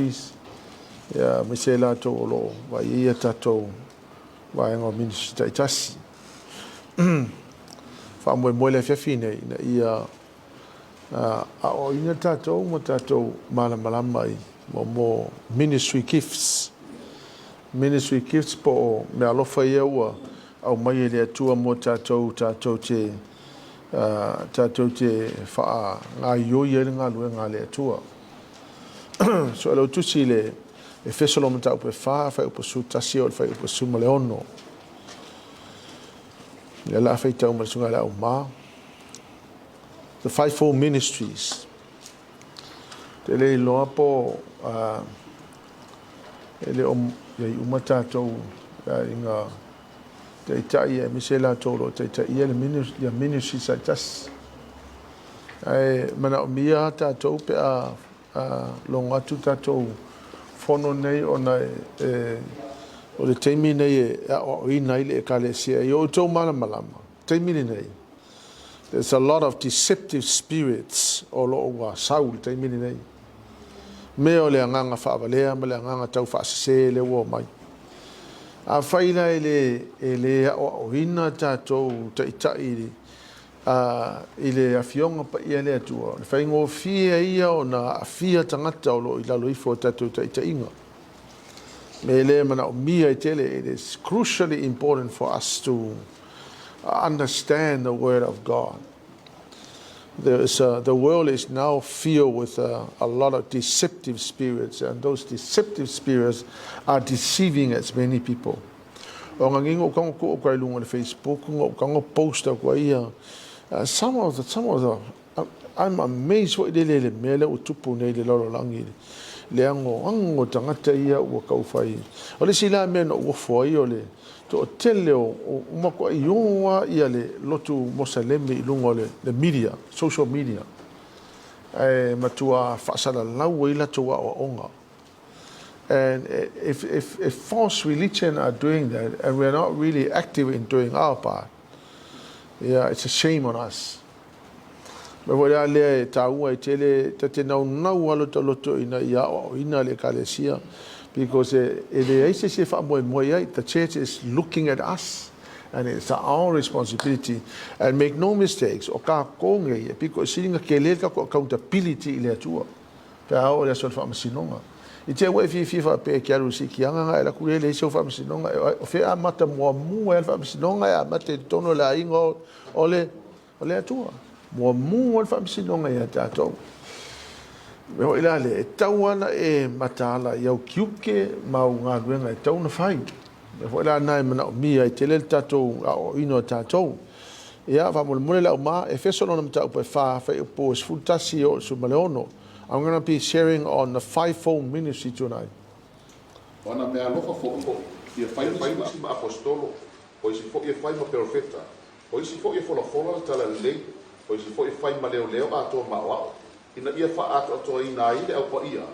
Ia, aemaise i latou o lo o vaaia tatou vaega o ministry taitasi. Faamoemoe le afiafi nei ina ia aoaoina tatou ma tatou malamalama i mo ministry gifts. Ministry gifts po o meaalofa ia ua aumai e le Atua mo tatou, tatou te faagaioi ai le galuega a le Atua. So e lau tusi le Efeso lo mataupu e 4, fuaiupu 11 o le fuaiupu 16. Ia la faitau ma le susuga le auma. The Fivefold Ministries. Te le iloa po e le o iai uma tatou inga taitai aemaise latou o lo o taitaia le ministry, ia ministry taitasi. Ae manaomia tatou pe a logo atu tatou fono nei ona o le taimi nei e aoaoina ai le Ekalesia i o outou malamalama. Taimi lenei, there's a lot of deceptive spirits o lo o ua sau le taimi lenei. Mea o le agaga faavalea ma le agaga tau faasese le ua mai. A fai la e le aoaoina tatou taitai i le afioga paia le Atua, o le faigofie ia ona aafia tagata o lo o i lalo ifo o tatou taitaiga. Me le manaomia i tele, it is crucially important for us to understand the word of God. The world is now filled with a lot of deceptive spirits, and those deceptive spirits are deceiving as many people. O nga ngingo kango ko ko lunga le Facebook ngo kango post ko ia some of the I'm amazed foi le le le mea le o tupu nei le lalolagi le ango ango tagata ia ua kaufai. O le isi la mea na ua fua ai o le toatele o matuai oa ia le lotu Mosalemi i luga o le media, social media. E matua faasalalau ai latou aoaoga. And if false religion are doing that and we're not really active in doing our part, yeah, it's a shame on us. Me foi lea lea e tāua e tele ta te nau nau alo ta loto ina ia o ina le ekalesia because e le ai se se wha moe moe ai. The church is looking at us and it's our responsibility, and make no mistakes, o ka konge ia because silinga ke le ka ko accountability i le Atua pe a o le aso le faamasinoga i te ua e fiafia faapea e ke alu i si kianga e laku le le isi o faamasinoga o fe a mata muamua e le faamasinoga e amata i totonu o le aiga o le Atua muamua le faamasinoga ia tatou. Me hoi la le e tau ana e mataala i au kiuke ma au galuega e tau na fai. Me foi la na e manaomia i tele le tatou aoaoina o tatou. Ia, faamolemole le auma, Efeso lona mataupu e 4, fuaiupu 11 o le 16. I'm going to be sharing on the fivefold ministry tonight. O ana meaalofa foi, ia fai fai isi ma aposetolo, o isi foi e fai ma perofeta, o isi foi e folafola le tala lelei, o isi foi e fai ma leoleo atoa ma aoao, ina ia faaatoatoaina ai le aupaia,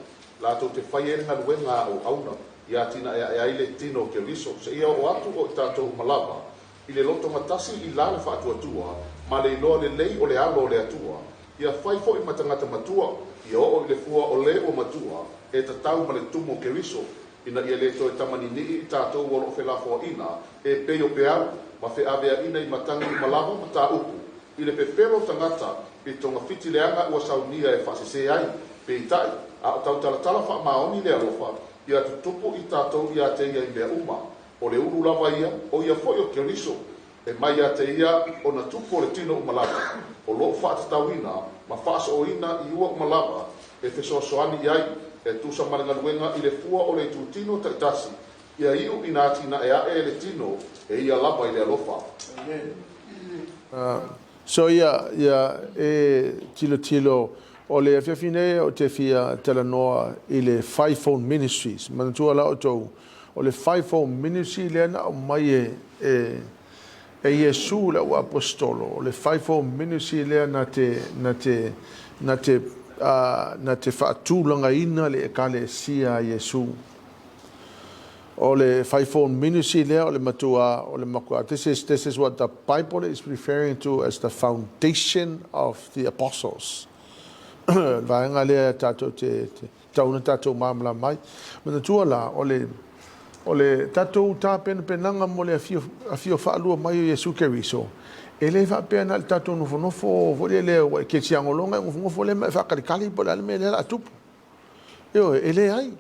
latou te fai ai le galuega a auauna, ia atinae ai le tino o Keriso, seia oo atu o i tatou uma lava, i le lotogatasi i la le faatuatua, ma le iloa lelei o le alo o le Atua, ia fai foi ma tagata matua, ia oo i le fua o le ua matua, e tatau ma le tumu o Keriso, ina ia le toe tamaninii i tatou o loo felafoaina, e pei o peau, ma feaveaina i matagi uma lava ma tāupu, i le pepelo tagata i togafiti leaga ua saunia e faasese ai, peitai, a o tautalatala faamaoni le alofa, ia tutupu i tatou ia te ia i mea uma. O le ulu lava ia, o ia foi o Keriso, e mai ia te ia ona tupu o le tino uma lava, o loo faatatauina ma faasooina i ua uma lava e fesoasoani i ai, e tusa ma le galuega i le fua o le itutino taitasi, ia iu ina atinae ae le tino e ia lava i le alofa. So ia e tilo tilo o le afiafi nei o te fia talanoa i le Fivefold Ministries. Manatua la outou o le Fivefold Ministry lea na aumai e Iesu le au apostolo. O le Fivefold Ministry lea na te faatulagaina le Ekalesia a Iesu. O le Fivefold Ministry lea o le matua o le matua. This is what the Bible is referring to as the foundation of the apostles. Vaega lea tatou te Tatau ona tatou malamalama ai. Manatua la, o le, o le tatou tapenapenaga mo le afio, afio faalua mai o Iesu Keriso, e le faapea na o le tatou nofonofo foi lele ua e kerisiano loa ona e nofonofo lea ma e faatalikali po o le a le mea lea o le a tupu. Ioe, e leai.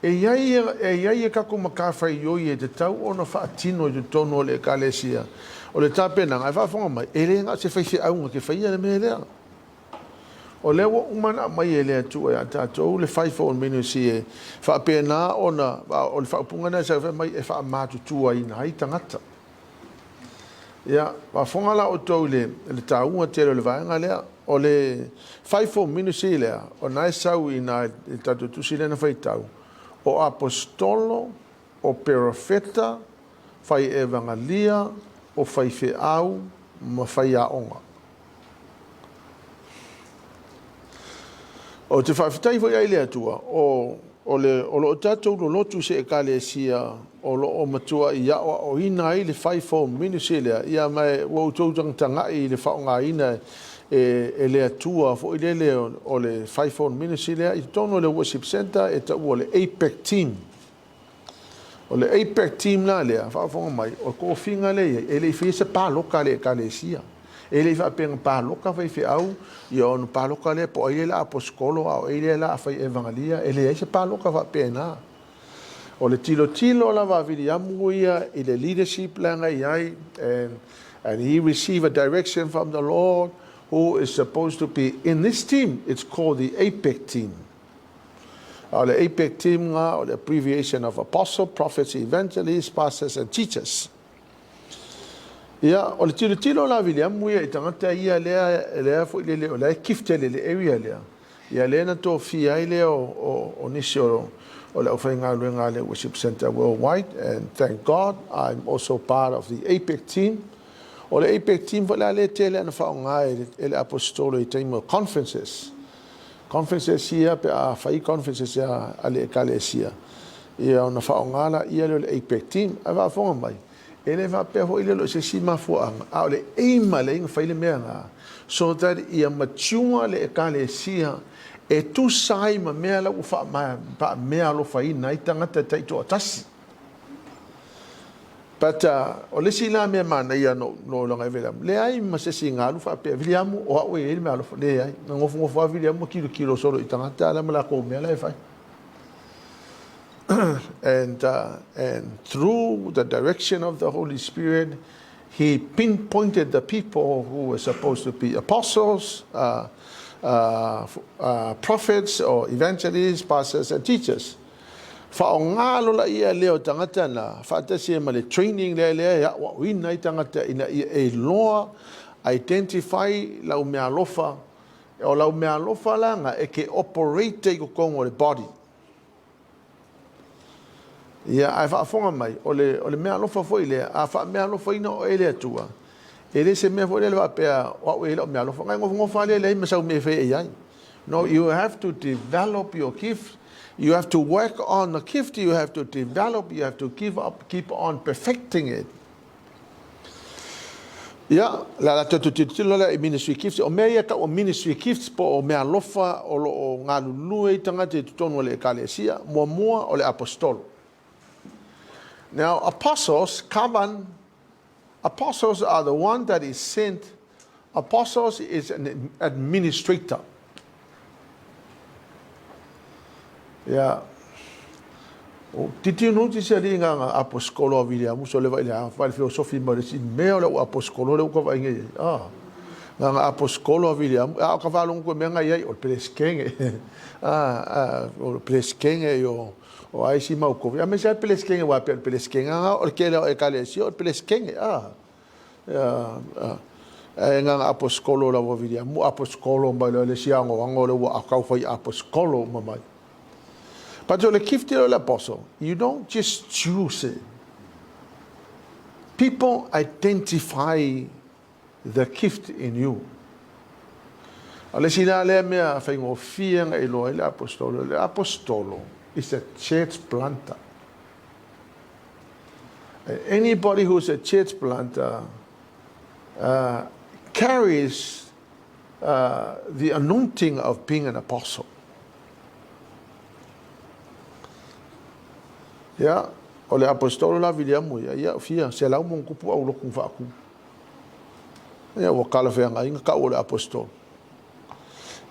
E i ai, e i ai a tatou matafaioi e tatau ona faatino i totonu o le Ekalesia. O le tapenaga, e faafofoga mai, e le na o se faifeau na te faia le mea lea. O lea ua uma ona aumai e le Atua ia tatou le fivefold ministry e faapena ona, o le faaupuga lena e sau fai mai e faamatutuaina ai tagata. Ia, faafofoga la outou i le, le taua tele o le vaega lea. O le fivefold ministry lea, o na e sau i ina i le tatou tusi lea na faitau, o aposetolo, o perofeta, fai evagalia, o faifeau ma faiaoga. Ou te faafetai foi ai i le Atua, o, o, le, o lo o tatou lolotu se ekalesia o lo o matuai aoaoina ai le fivefold ministry lea, ia ma ua outou tagatagai i le faaaogaina e, e le Atua foi lele o, o le fivefold ministry lea i totonu o le worship center e taua o le APEC team. O le APEC team la lea, faafofoga mai, o le tofiga lea e i ai, e le i faia se paloka a le ekalesia. E le i faapea na paloka faifeau, ia ona paloka lea po o ai lea o le a aposetolo a o ai lea o le a fai evagalia, e leai se paloka faapena. O le tilotilo lava a Viliamu ia i le leadership lea na i ai, and, and he received a direction from the Lord who is supposed to be in this team. It's called the APEC team. A o le APEC team nga o le abbreviation of Apostle, Prophets, Evangelists, Pastors and Teachers. Ia, o le tilotilo la Viliamu ia i tagata ia lea, lea foi lele o la e gifted i le area lea. Ia lea na tofia ai lea o, o, o nisi o, o le aufaigaluega a le Worship Center Worldwide and thank God I'm also part of the APEC team. O le APEC team foi la lea tele ana faaaoga e le, e le aposetolo i taimi o conferences. Conferences ia pe a fai conferences a, a le ekalesia, ia ona faaaoga laia lea o le APEC team. Ae faafofoga mai, e le faapea foi lea o se isi mafuaaga, a o le aim a le na fai le mea na, so that ia mature le ekalesia e tusa ai ma mea la ua faameaalofaina ai tagata taitoatasi. But uh, o le isi la mea manaia no, no laga e Viliamu, leai ma se isi na alu faapea, Viliamu, o au e i ai le mea alofa. Leai, na nofonofo lava Viliamu ma kilokilo solo i tagata la ma lakou mea la e fai. and, uh, and through the direction of the Holy Spirit, he pinpointed the people who were supposed to be apostles, uh, uh, uh, prophets or evangelists, pastors and teachers. Faaaoga lola ia lea o tagata na, faatasi ai ma le training lea lea e aoaoina ai tagata ina ia e iloa, identify lau meaalofa. O lau meaalofa la na e ke operate i totonu o le body. Ia, ae faafofoga mai, o le, o le meaalofa foi lea, a faameaalofaina oe e le Atua, e le se mea foi lea le faapea, o au e i ai lau meaalofa, na e nofonofo lava lea e leai ma sau mea e fai i ai. No, you have to develop your gift. You have to work on the gift. You have to develop. You have to give up, keep on perfecting it. Ia, la la tatou tilotilo lea i ministry gifts. O mea ia tau o ministry gifts po o mea alofa o lo o galulue ai tagata i totonu o le ekalesia. Muamua o le apostolo. Now, apostles, kavan, apostles are the one that is sent. Apostles is an administrator. Ia, o titi no ti se ali nga nga aposkolo a William so le vai le vai le filosofi ma le si mea o le aposkolo le uka vai ngai. Ah. Nga nga aposkolo a William, a o ka valongo ko mea ngai ai o le peleskenge. Ah, ah, o le peleskenge yo o ai si mau kovi. A me se peleskenge wa pe le peleskenge nga o le kele o ekalesia o le peleskenge. Ah. E nga aposikolo lava Viliamu aposikolo mai le isi agoago le ua akau fai aposikolo uma mai. But o le gift o le apostle, you don't just choose it. People identify the gift in you. A le isi la lea mea faigofie na iloa ai le apostolo, le apostolo is a church planter. Anybody who's a church planter uh, carries uh, the anointing of being an apostle. Ia, o le Aposetolo la Viliamu ia, ia fia 100+ aulotu na faatu. Ia ua talafeagai na tau o le Aposetolo.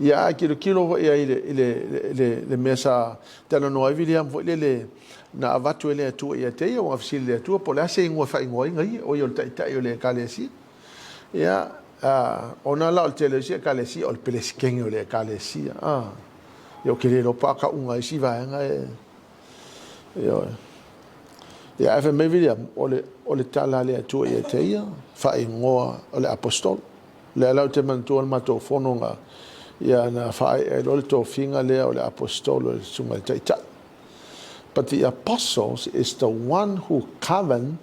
Ia ae tilotilo foi i ai i le, le, le mea sa talanoa ai Viliamu foi lele na avatu e le Atua ia te ia, ua fesili le Atua po o le a se igoa e faaigoaina ia, o ia o le taitai o le ekalesia. Ia, ona la o le tele o isi ekalesia o le pelesikege o le ekalesia. Ia ou te le iloa po o a tauga a isi vaega e. Ioe. Ia ae fai mai Viliamu, o le tala a le Atua ia te ia, faaigoa o le Aposetolo. O lea la ou te manatua le matou fono na, ia na faaee ai loa le tofiga lea o le Aposetolo i le Susuga i le Taitai. But the apostles is the one who govern,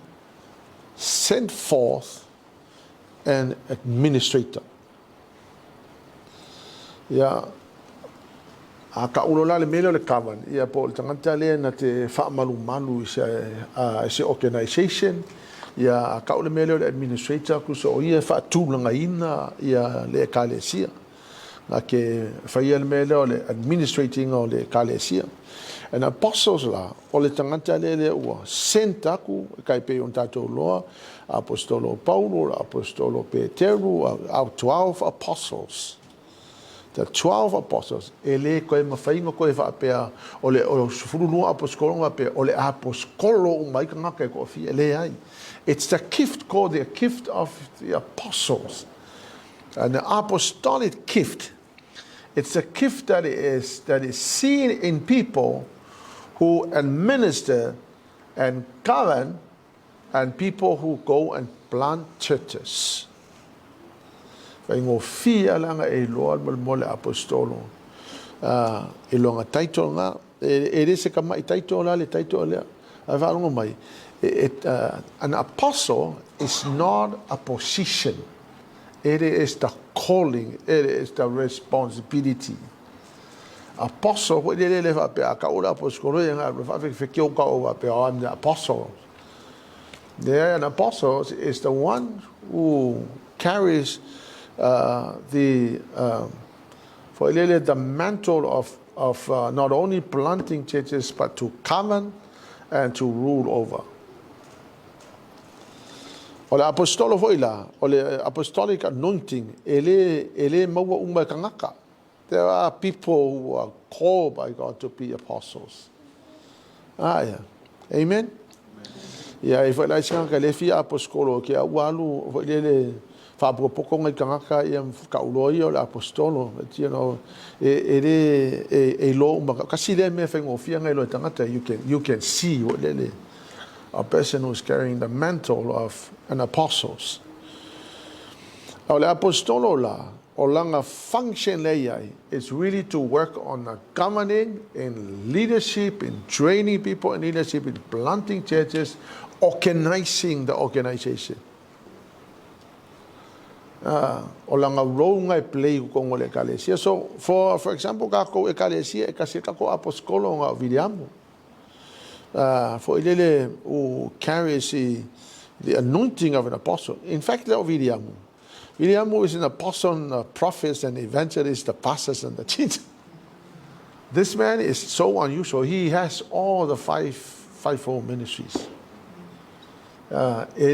sent forth and administrator. Ia, a taulo la le mea lea o le govern, ia po o le tagata lea na te faamalumalu i se, i se organization, ia a tau le mea lea o le administrator, tusa o ia e faatulagaina ia le ekalesia. Na te faia le mea lea o le administrating o le ekalesia. And apostles la, o le tagata lea lea ua sent atu, e tai pei ona tatou iloa, Aposetolo Paulo, Aposetolo Peteru, our 12 apostles. The 12 apostles, e le toe mafai ona toe faapea, o le 12 aposetolo na faapea, o le aposetolo uma ai tagata e toafia, e leai. It's the gift called the gift of the apostles. And the apostolic gift, it's a gift that is seen in people who administer and govern and people who go and plant churches. Faigofie lava leaga e iloa le mo le aposetolo i lona title na. E le se tama'i title la le title lea. Ae faalogo mai, an apostle is not a position. It is the calling, it is the responsibility. Apostle foi lele le faapea, a tau le aposetolo ia nga faafekefeke o tau faapea, oh, I'm the apostle. Yeah, an apostle is the one who carries the foi lele the mantle of not only planting churches but to govern and to rule over. O le aposetolo foi la, o le apostolic anointing, e le maua uma e tagata. There are people who are called by God to be apostles. Ah, yeah. Amen. Ia, e foi la isi tagata le fia aposetolo, ke au ua alu foi lele faapotopoto nai tagata ia tauloa ia o le aposetolo. But, you know, e le, e iloa uma, kasi lea mea faigofie ona iloa e tagata, you can see foi lele a person who is carrying the mantle of an apostles. O le aposetolo la, o lana function lea i ai, it's really to work on the governing, in leadership, in training people in leadership, in planting churches, organizing the organization. O lana role na e play i totonu o le ekalesia. So, for example, tatou ekalesia, e tasi ai tatou aposetolo na o Viliamu. Foi lele who carries the anointing of an apostle. In fact, lea o Viliamu. Viliamu is an apostle, and a prophet, and evangelist, the pastors, and the teacher. This man is so unusual. He has all the fivefold ministries. E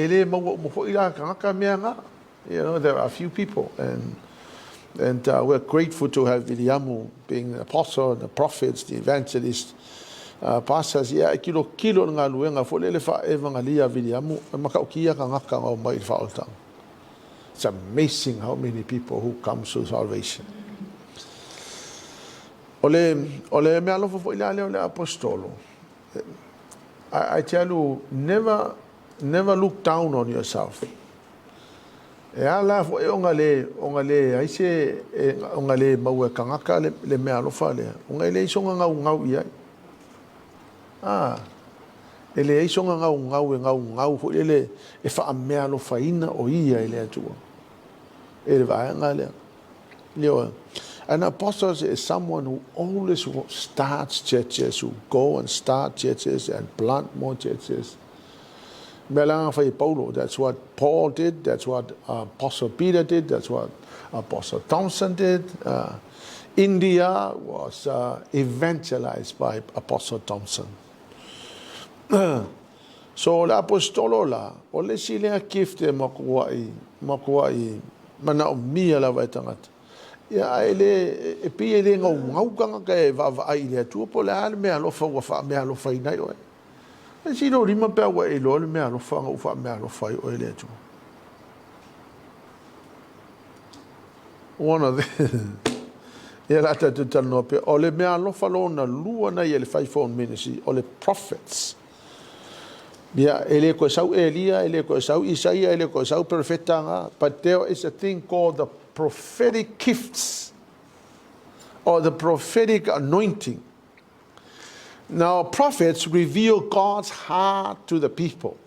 le maua uma foi la tagata mea na. You know, there are a few people, and we're grateful to have Viliamu being the apostle, and the prophets, the evangelists, pastors. Ia, e kilo kilo le galuega foi lele faaevangalia Viliamu, e matautia tagata na omai i le faaolataga. It's amazing how many people who come to salvation. O le mea alofa foi lea o le apostolo. I tell you, never, never look down on yourself. E ala foi ona le ai se, ona le maua e tagata le mea alofa lea. Ona e leai sona gaugau i ai. Ah, e leai sona gaugau e gaugau foi lele e faameaalofaina o ia i le Atua. E le vaega lea. Ioe. An apostle is someone who always starts churches, who go and start churches and plant more churches. Mea la fai Paulo, that's what Paul did, that's what Apostle Peter did, that's what Apostle Thompson did. India was evangelized by Apostle Thompson. So o le aposetolo la, o le isi lea gift e matuai, matuai manaomia lava e tagata. Ia ae le, e pei e le gaugau tagata e vaavaai i le Atua po o le a le meaalofa ua faameaalofaina ai oe. E sili lou lima pe a ua e iloa le meaalofa na ua faameaalofa ai oe e le Atua. One of the Ia la tatou talanoa pea. O le meaalofa lona lua na ia le fivefold ministry, o le prophets. Ia, e le toe sau Elia, e le toe sau Isaia, e le toe sau perofeta nga, but there is a thing called the prophetic gifts or the prophetic anointing. Now, prophets reveal God's heart to the people,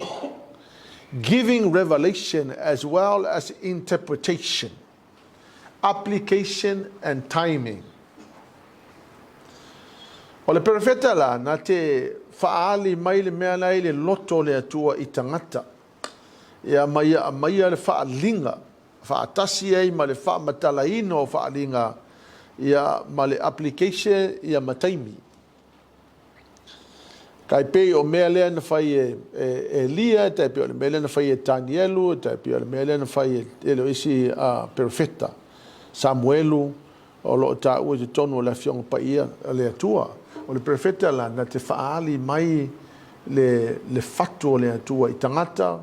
giving revelation as well as interpretation, application and timing. O le perofeta la, na te faaali mai le mea la i le loto o le Atua i tagata, ia ma ia aumaia le faaaliga faatasi ai ma le faamatalaina o faaaliga ia ma le application ia ma taimi. Tai pei o mea lea na fai e Elia, tai pei o le mea lea na fai e Tanielu, tai pei o le mea lea na fai e tele o isi perofeta, Samuelu, o lo o taua i totonu o le Afioga Paia a le Atua. O le perofeta la, na te faaali mai le fatu o le Atua i tagata,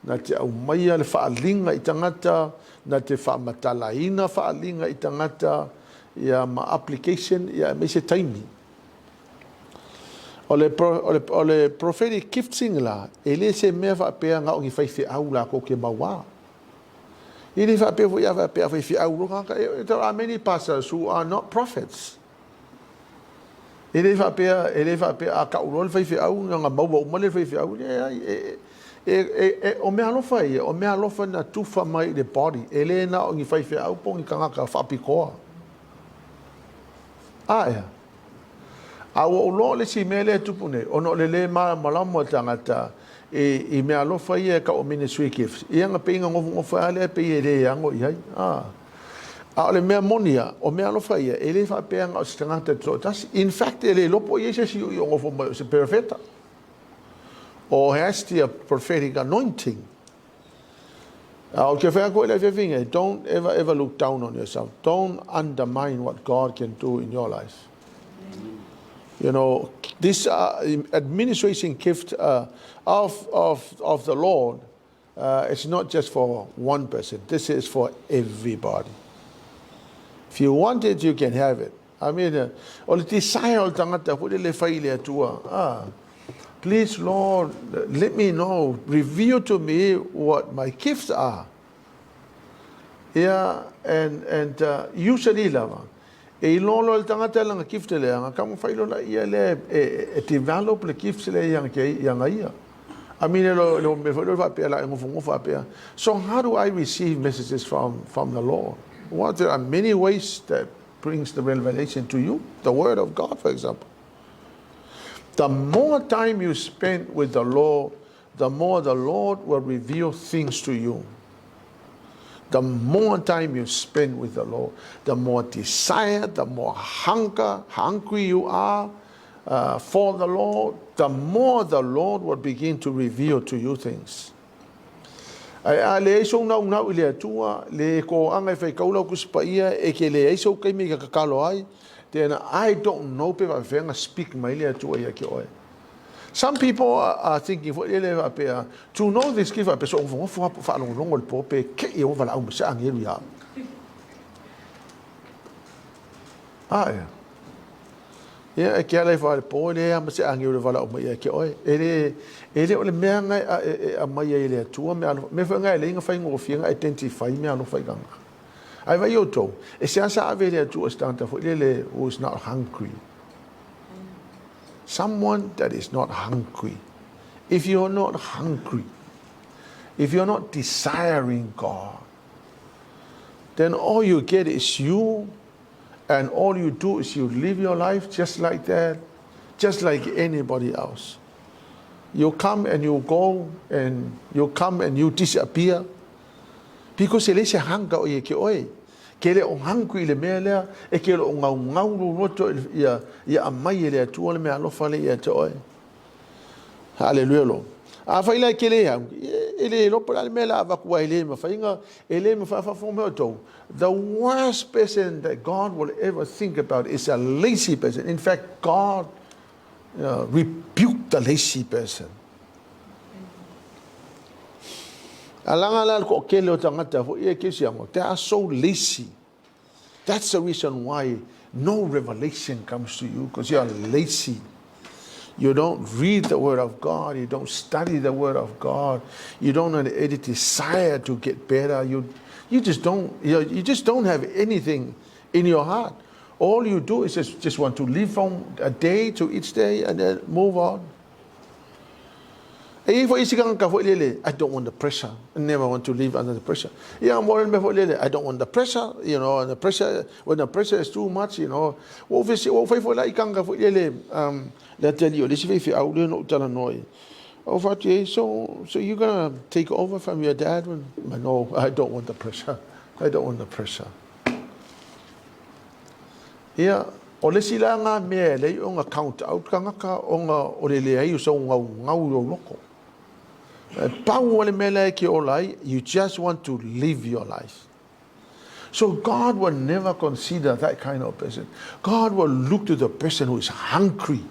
Na te aumaia le faaaliga i tagata, na te faamatalaina faaaliga i tagata, ia ma application, ia aemaise taimi. O le, o le, o le prophetic gifting la, e le se mea faapea na o ni faifeau latou te mauā. E le faapea foi a faapea a faifeau loa tagata, there are many pastors who are not prophets. E le faapea, e le faapea a tau loa le faifeau, na maua uma le faifeau. Leai, e, e, e, e, o meaalofa ia, o meaalofa na tufa mai i le body. E le na o ni faifeau po o ni tagata faapitoa. A ea? A ua ou loa o le isi mea lea e tupu nei, ona o le le malamalama o tagata i, i meaalofa ia e tau o ministry gifts, ia na pei na nofonofo lava lea pei e le ano i ai. A. A o le mea moni a, o meaalofa ia, e le faapea na o se tagata toatasi. In fact, e le iloa po o i ai se isi o nofo mai o se perofeta. Or has the prophetic anointing. A o ke fai atu i le afiafi nei, don't ever ever look down on yourself. Don't undermine what God can do in your life. You know, this administration gift of the Lord, it's not just for one person. This is for everybody. If you want it, you can have it. I mean, o le desire o le tagata foi lele fai i le Atua. Ah, please, Lord, let me know, reveal to me what my gifts are. Yeah, and usually lava, e iloa loa e le tagata lana gift lea, na taumafai loa laia lea e develop le gift lea ia aga ia. I mean, e le mea foi lea faapea la e nofonofo faapea. So how do I receive messages from the Lord? Well, there are many ways that brings the revelation to you. The Word of God, for example. The more time you spend with the Lord, the more the Lord will reveal things to you. The more time you spend with the Lord, the more desire, the more hunger, hungry you are for the Lord, the more the Lord will begin to reveal to you things. Ae a leai sou naunau i le Atua, le koaga e faitau lau Tusi Paia, e ke leai sou taimi e tatalo ai, then I don't know pe faapefea na speak mai le Atua ia te oe. Some people are thinking foi lele faapea, to know this gift faapea so nofonofo lava po o faalogologo i le po pe kei e ova laau ma se agelu ia au. A ea. Ia, e ke ala ifo a le po, e leai lava ma se agelu e valaau mai ia te oe. E le, e le o le mea na e aumai ai e le Atua meaalofa. Mea foi na e leai na faigofie na identify meaalofa i tagata. Ae vaai outou, e seasea ave e le Atua se tagata foi lele who is not hungry. Someone that is not hungry. If you are not hungry, if you are not desiring God, then all you get is you, and all you do is you live your life just like that, just like anybody else. You come and you go, and you come and you disappear. Because e leai se hunger o ia ke oe. Ke le o hungry i le mea lea, e ke le o gaugau lou loto ia aumai e le Atua le meaalofa lea ia te oe. Haleluia lo. Afai la e ke le au, e le iloa po o le a le mea o le a avatu ai, e le mafai ona, e le mafai, a faafofoga mai outou, the worst person that God will ever think about is a lazy person. In fact, God rebuked the lazy person. Alaga la le toatele o tagata foi e kerisiano, they are so lazy. That's the reason why no revelation comes to you, because you are lazy. You don't read the Word of God. You don't study the Word of God. You don't have any desire to get better. You, you just don't. You, know, you just don't have anything in your heart. All you do is just, just want to live from a day to each day and then move on. E i ai foi isi tagata foi lele, I don't want the pressure, I never want to live under the pressure. Ia mo le mea foi lele, I don't want the pressure, you know, and the pressure, when the pressure is too much, you know. Ua ou fesi, ua ou fai foi la i tagata foi lele, um, le atalii o le isi faifeau lea na ou talanoa i. Ou fai atu i ai, so, so you gonna take over from your dad when, no, I don't want the pressure, I don't want the pressure. Ia, o le isi la ngā mea e leai ona count out tagata ona o le leai o sau gaugau i lou loto. E pau o le mea lea e ke ola ai, you just want to live your life. So God will never consider that kind of person. God will look to the person who is hungry.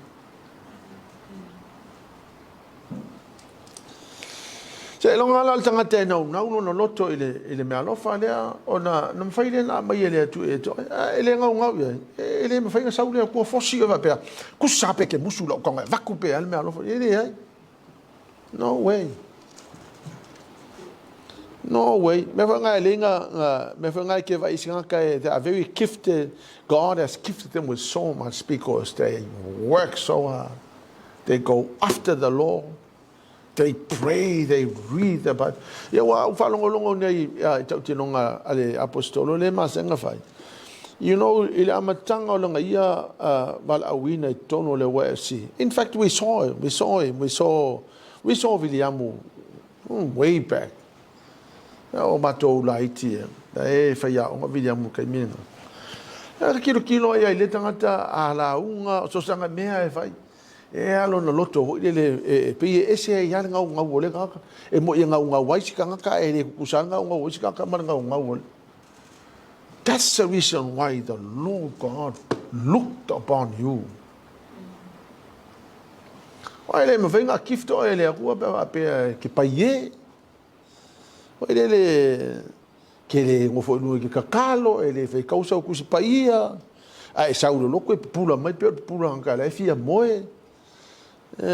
Seiloga la o le tagata e naunau lona loto i le, i le meaalofa lea, ona na mafai lea na aumai e le Atua e toa, e le gaugau i ai, e le mafai na sau le Atua fosi oe faapea, kusa pe ke musu lau taga e vaku pe a le meaalofa, e leai. No way. No way. Mea foi ngai le nga, mea foi ngai ke vai isi ngaka e, they are very gifted. God has gifted them with so much because they work so hard. They go after the Lord. They pray, they read the Bible. Ia ua au faalogologo nei i tautinoga a le Aposetolo le masega fai. You know, i le amataga o lana ia valaauina i totonu o le YFC. In fact, we saw him, we saw him, we saw, we saw Viliamu way back. O matou laiti e, e faiaoga Viliamu i taimi lena. Ia kilokilo ai ai le tagata a lauga, o sosaga mea e fai. E a lona loto foi lele e pei e ese ai lava le gaugau o lea tagata. E moi e gaugau ai si tagata ae le tutusa lava le gaugau o isi tagata ma le gaugau o le. That's the reason why the Lord God looked upon you. Ai le mawhai ngā gift o e le akua pe faapea ke pai e. Oi le le ke le ngofo i lunga i ke kakalo, e le whai kausa o kusi paia, a e sau loloko e pupula mai pe o le pupula ngaka la e fia moe. E,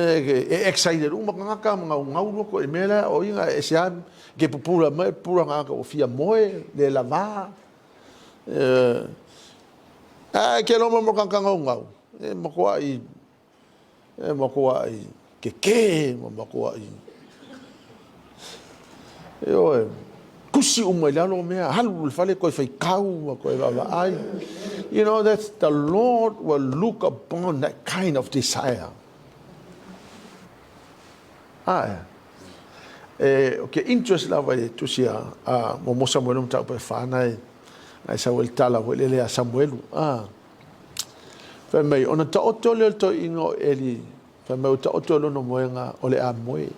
e excited uma kangaka ma ngau ngau loko i mea la o inga e se am ke pupula mai pupula ngaka o fia moe le lava. E, a ke loma mo kangaka ngau ngau. E makoa i E makuaʻi kekē ma makuaʻi. Ioe, kusi uma i lalo o mea, alu i le fale koe faikau ma koe vaavaai. You know, that's the Lord will look upon that kind of desire. Ae. E, o ke interest lava i le tusi a, a mo mo Samuelu mataupu e whānai, ngai sau e le tala foi lele a Samuelu. Ah. Fai mai, ona taoto lea o le toeaina o Eli, fai mai, ua taoto lona moega, o le a moe.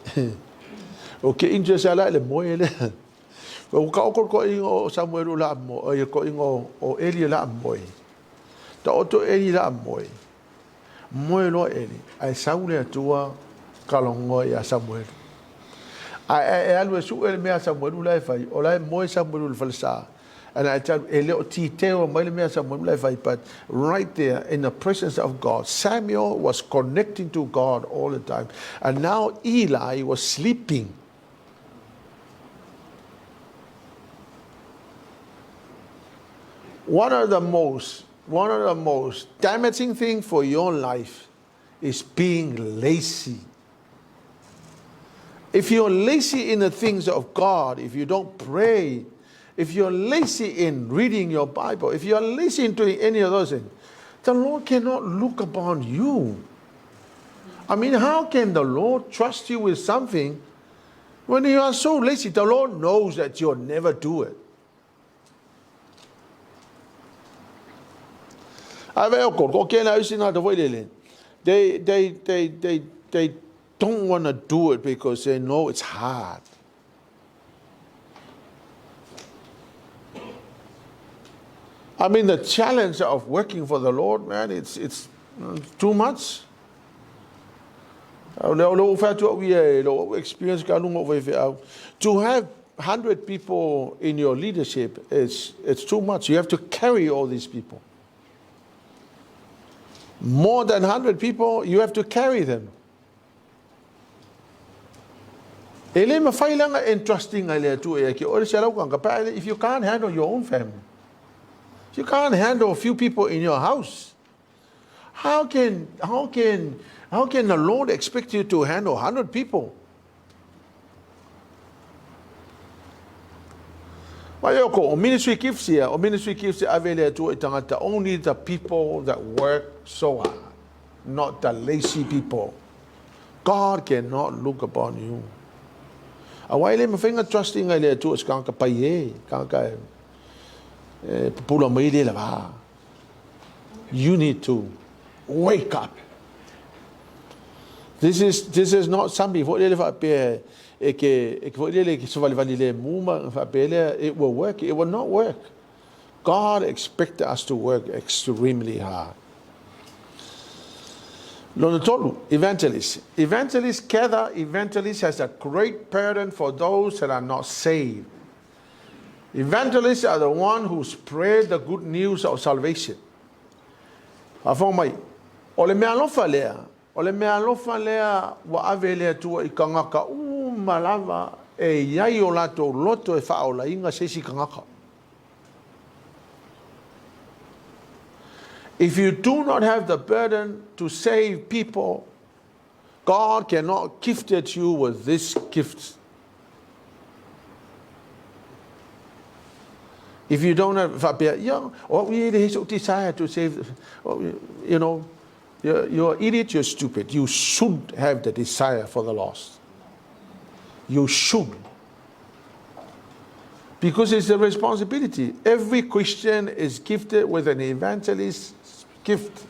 O ke interest ala i le moe lea. Ua taoto le toeaina o Samuelu o le a moe, le toeaina o Eli o le a moe. Taoto Eli o le a moe. Moe loa Eli, ae sau le Atua talanoa ia Samuelu. Ae e alu e sue le mea a Samuelu la e fai, o la e moe Samuelu i le falesa. And I tell you, e le o titeo mai le mea a Samuelu la e fai, but right there in the presence of God, Samuel was connecting to God all the time. And now Eli was sleeping. One of the most, one of the most damaging thing for your life is being lazy. If you're lazy in the things of God, if you don't pray, if you're lazy in reading your Bible, if you're lazy in doing any of those things, the Lord cannot look upon you. I mean, how can the Lord trust you with something when you are so lazy? The Lord knows that you'll never do it. Ai vai o ko, ko kēnā usi nā te whailele. They, they, they, they, they don't want to do it because they know it's hard. I mean, the challenge of working for the Lord, man, it's, it's too much. Experience to have 100 people in your leadership is it's too much. You have to carry all these people. More than 100 people, you have to carry them. E le mafai langa entrusting ai le Atua ia ki ore se lau kanga pa if you can't handle your own family. If you can't handle a few people in your house, how can how can how can the Lord expect you to handle 100 people? Mai o ko, o ministry gifts ia, o ministry gifts e ave le Atua i tangata, only the people that work so hard, not the lazy people. God cannot look upon you. Aua e le mawhai nga trusting ai le Atua se kangaka pai e, kangaka e, e pupula mai le lava. You need to wake up. This is, this is not something, fo le whaapea e ke, e ke fo le ke savalivali le muma, whaapea lea, it will work, it will not work. God expects us to work extremely hard. Lona tolu, evangelist. Evangelist gather, evangelist has a great burden for those that are not saved. Evangelists are the one who spread the good news of salvation. Faafofoga mai, o le mea alofa lea, o le mea alofa lea ua ave e le Atua i tagata uma lava e i ai o latou loto e faaolaina se isi tagata. If you do not have the burden to save people, God cannot gift you with this gift. If you don't have, faapea, yeah, oh, we le so desire to save, oh, you know, you're, you're idiot, you're stupid. You should have the desire for the lost. You should. Because it's a responsibility. Every Christian is gifted with an evangelist's gift.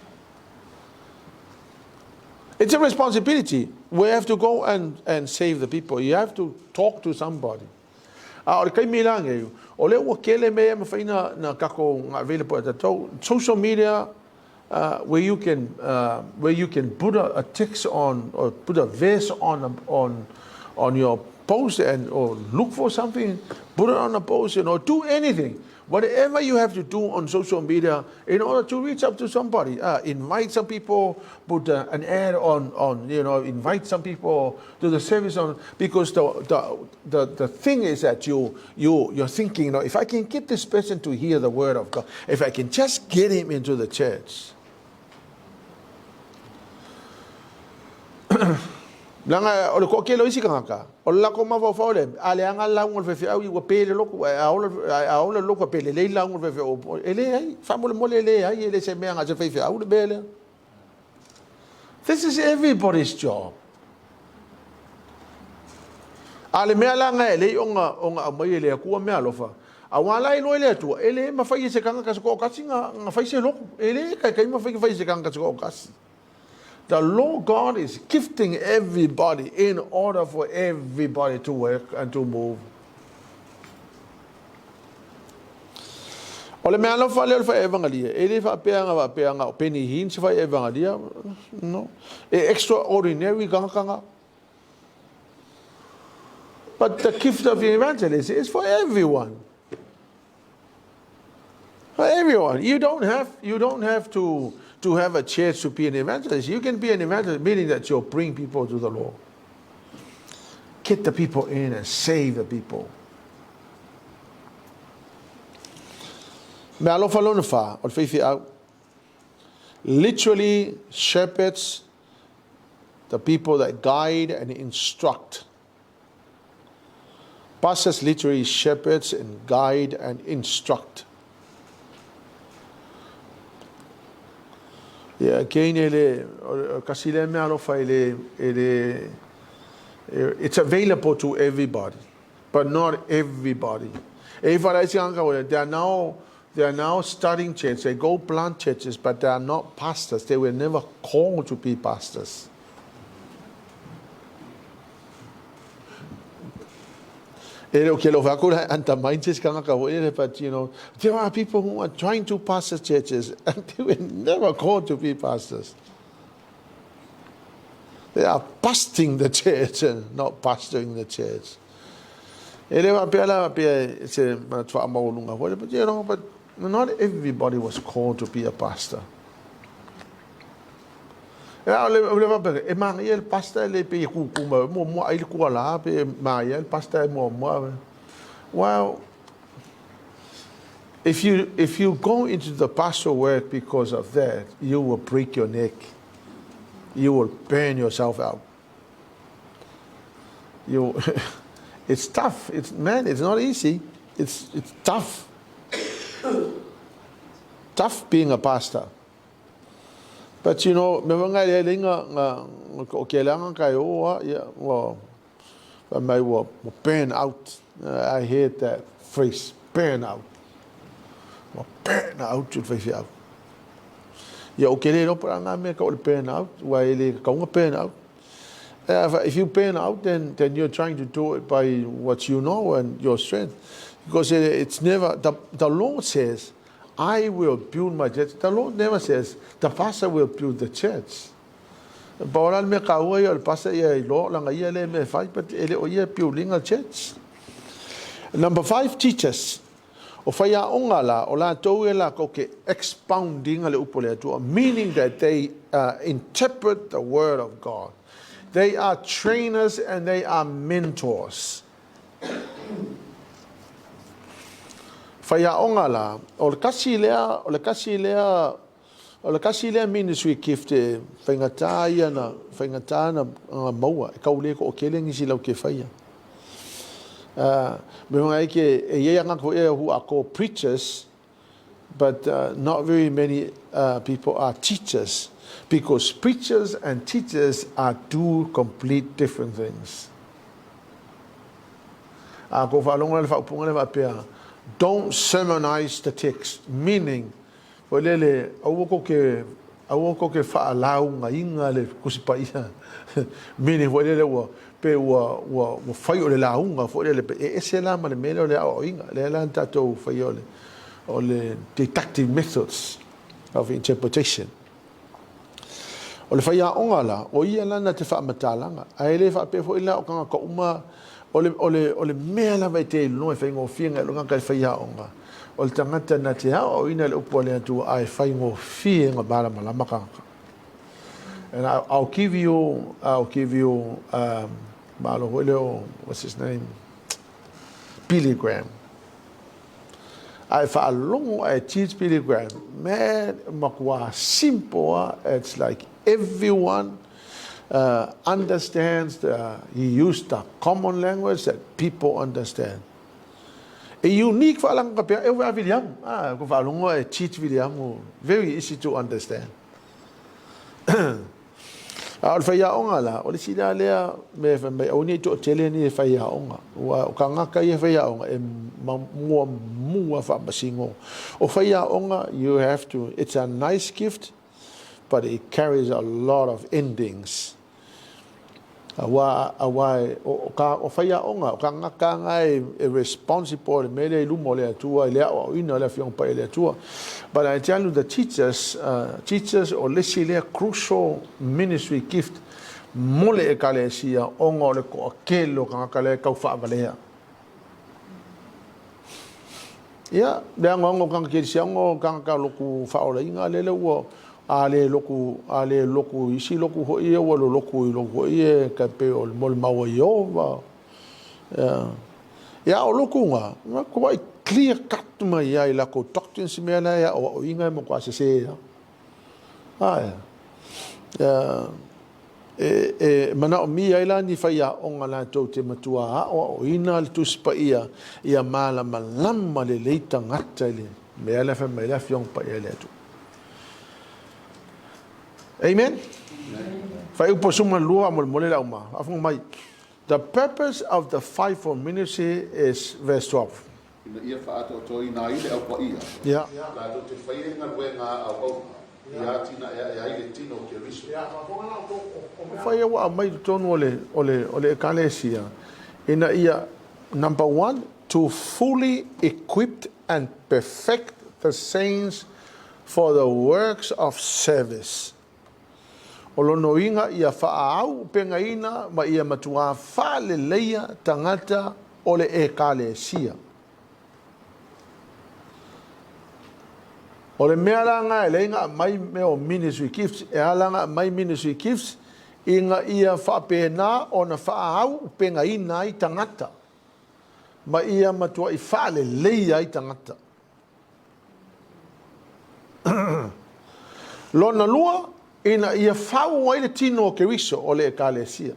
It's a responsibility. We have to go and, and save the people. You have to talk to somebody. A o le kaimi la ngei, o le ua kele mea mawhai na, na kako ngā available at the tau, social media, uh, where you can uh, where you can put a, a text on or put a verse on on on your post and or look for something, put it on a post, you know, do anything. Whatever you have to do on social media in order to reach out to somebody, uh, invite some people, put uh, an ad on, on, you know, invite some people to the service on, because the, the, the, the thing is that you, you, you're thinking, you know, if I can get this person to hear the word of God, if I can just get him into the church, Leaga o le toatele o isi tagata, o le latou mafaufau lea, a leaga le lauga a le faifeau ua pe le lotu, ae a ola, a ola le lotu a pe lelei le lauga a le faifeau. E leai, faamolemole e leai, e le se mea na se faifeau le mea lea. This is everybody's job. A le mea la e lei ona, ona aumai e le Atua mea alofa, aua la iloa e le Atua, e le mafai e se tagata se toatasi na, na fai se lotu. E le kaikai mafai na fai se tagata se toatasi. The Lord God is gifting everybody in order for everybody to work and to move. O le mea alofa lea o le fai evangelia, e le faapea nga faapea nga o Benny Hinn se fai evangelia, no. E extraordinary kangakanga. But the gift of evangelism is for everyone. For everyone. You don't have, you don't have to, to have a church to be an evangelist. You can be an evangelist, meaning that you'll bring people to the Lord. Get the people in and save the people. Mea alofa lona wha, o le whiwhi au. Literally, shepherds, the people that guide and instruct. Pastors literally shepherds and guide and instruct. Yeah, again, e le, kasi le mea alofa e le, e le, it's available to everybody, but not everybody. E they are now they are now starting church. They go plant churches, but they are not pastors. They were never called to be pastors. E le o ke alofa aku la undermine se isi tagata foi lele, but you know, there are people who are trying to pastor churches and they were never called to be pastors. They are busting the church and not pastoring the church. E le faapea la faapea se manatu faamaualuga foi, but you know, but not everybody was called to be a pastor. O le faapea, e manaia le pastor e le pei e kūkū mai, muamua ai le kuala, pe manaia le pastor e muamua. Well, if you, if you go into the pastor work because of that, you will break your neck. You will burn yourself out. You, it's tough. It's, man, it's not easy. It's, it's tough. Tough being a pastor. But you know, me whangai le linga nga o ke langa kai oa, yeah, well, mai ua burn out. I heard that phrase, burn out. Ua burn out te whaiwhi au. Ia, o ke le ropa ngā mea ka o le burn out, ua e le kaunga burn out. If you burn out, then, then you're trying to do it by what you know and your strength. Because it, it's never, the, the Lord says, I will build my church. The Lord never says, the pastor will build the church. Pa o la le mea kaua ia o le pastor ia i loa langa ia le mea fai, but e le o ia building a church. Number five, teachers. O whaiaonga la, o latou e lakou ke expounding le upu le Atua, meaning that they interpret the word of God. They are trainers and they are mentors. Whaiaonga la, o le kasi lea, o le kasi lea, o le kasi lea ministry gift e whaingatā ia na, whaingatā na nga maua, e kau le ko o kele ngisi lau ke whaia. Me whanga e ke, e iei anga ko ea who are called preachers, but not very many people are teachers, because preachers and teachers are two complete different things. A ko whaalongo le whaupunga le whaapea, don't sermonize the text, meaning, foi lele, aua ko ke, aua ko ke whaalauga inga le Tusi Paia, meaning foi lele ua, pe ua, ua, ua fai o le lauga foi lele, pe e ese la ma le mea lea o le aoaoina, lea la na tatou faia o le, o le didactic methods of interpretation. O le faiaoga la, o ia la na te faamatalaga, ae le faapea foi la o tagata uma, o le, o le, o le mea lava e te iloa e faigofie ngai lou tagata i le faiaoga, o le tagata na te aoaoina i le upu a le Atua ae faigofie na malamalama tagata. And I, I'll give you, I'll give you, um, malo foi lea o, what's his name? Billy Graham. A e faalogo ae teach Billy Graham, man, makuā simple a, it's like everyone uh, understands, the, he used the common language that people understand. E unique whaalanga ka pea, e ua William, ah, ko faalogo e teach William, very easy to understand. A o le faiaoga la, o le isi la lea mea e fai mai, aua ne i toatele ni e faiaoga. Ua o kagaka ia faiaoga e muamua faamasino. O faiaoga, you have to, it's a nice gift, but it carries a lot of endings. Aua, aua e, o, o, ka, o faiaoga, o kagaka nga e, e responsible le mea lea i luma o le Atua, i le aoaoina o le Afioga Paia a le Atua. But I tell you the teachers, uh, teachers o le isi lea crucial ministry gift mo le Ekalesia ona o le toatele o tagata lea e tau faavalea. Ia, le anoano o tagata kerisiano o tagata lotu faaolaina lele ua a le lotu, a le lotu isi lotu foi ia ua lolotu i lotu foi e tai pei o le molimau a Ieova. Ia, ia o lotu na, matuai clear cut mai ai latou doctrines mea la e aoaoina e matua sese lava. Ae, ia, e, e manaomia ai la ni faiaoga latou te matua aoaoina le Tusi Paia ia malamalama lelei tagata i le mea lea fai mai le Afioga Paia a le Atua. Amen? Faaiupu 12 faamolemole le auma. Faafofoga mai. The purpose of the fivefold ministry is verse 12. Ina ia faaatoatoaina ai le Au Paia, latou te faia i galuega a auauna, ia atinaeae ai le tino o Keriso. O faia ua aumai i totonu o le, o le, o le Ekalesia, ina ia Number one, to fully equip and perfect the saints for the works of service. O lona uiga ia faaauupegaina ma ia matuā faaleleia tagata o le Ekalesia. O le mea la lena e alai ona aumai mea o ministry gifts, e ala ona aumai ministry gifts ina ia faapena ona faaauupegaina ai tagata ma ia matuai faaleleia ai tagata. Lona lua, ina ia fau ai le tino o Keriso o le Ekalesia.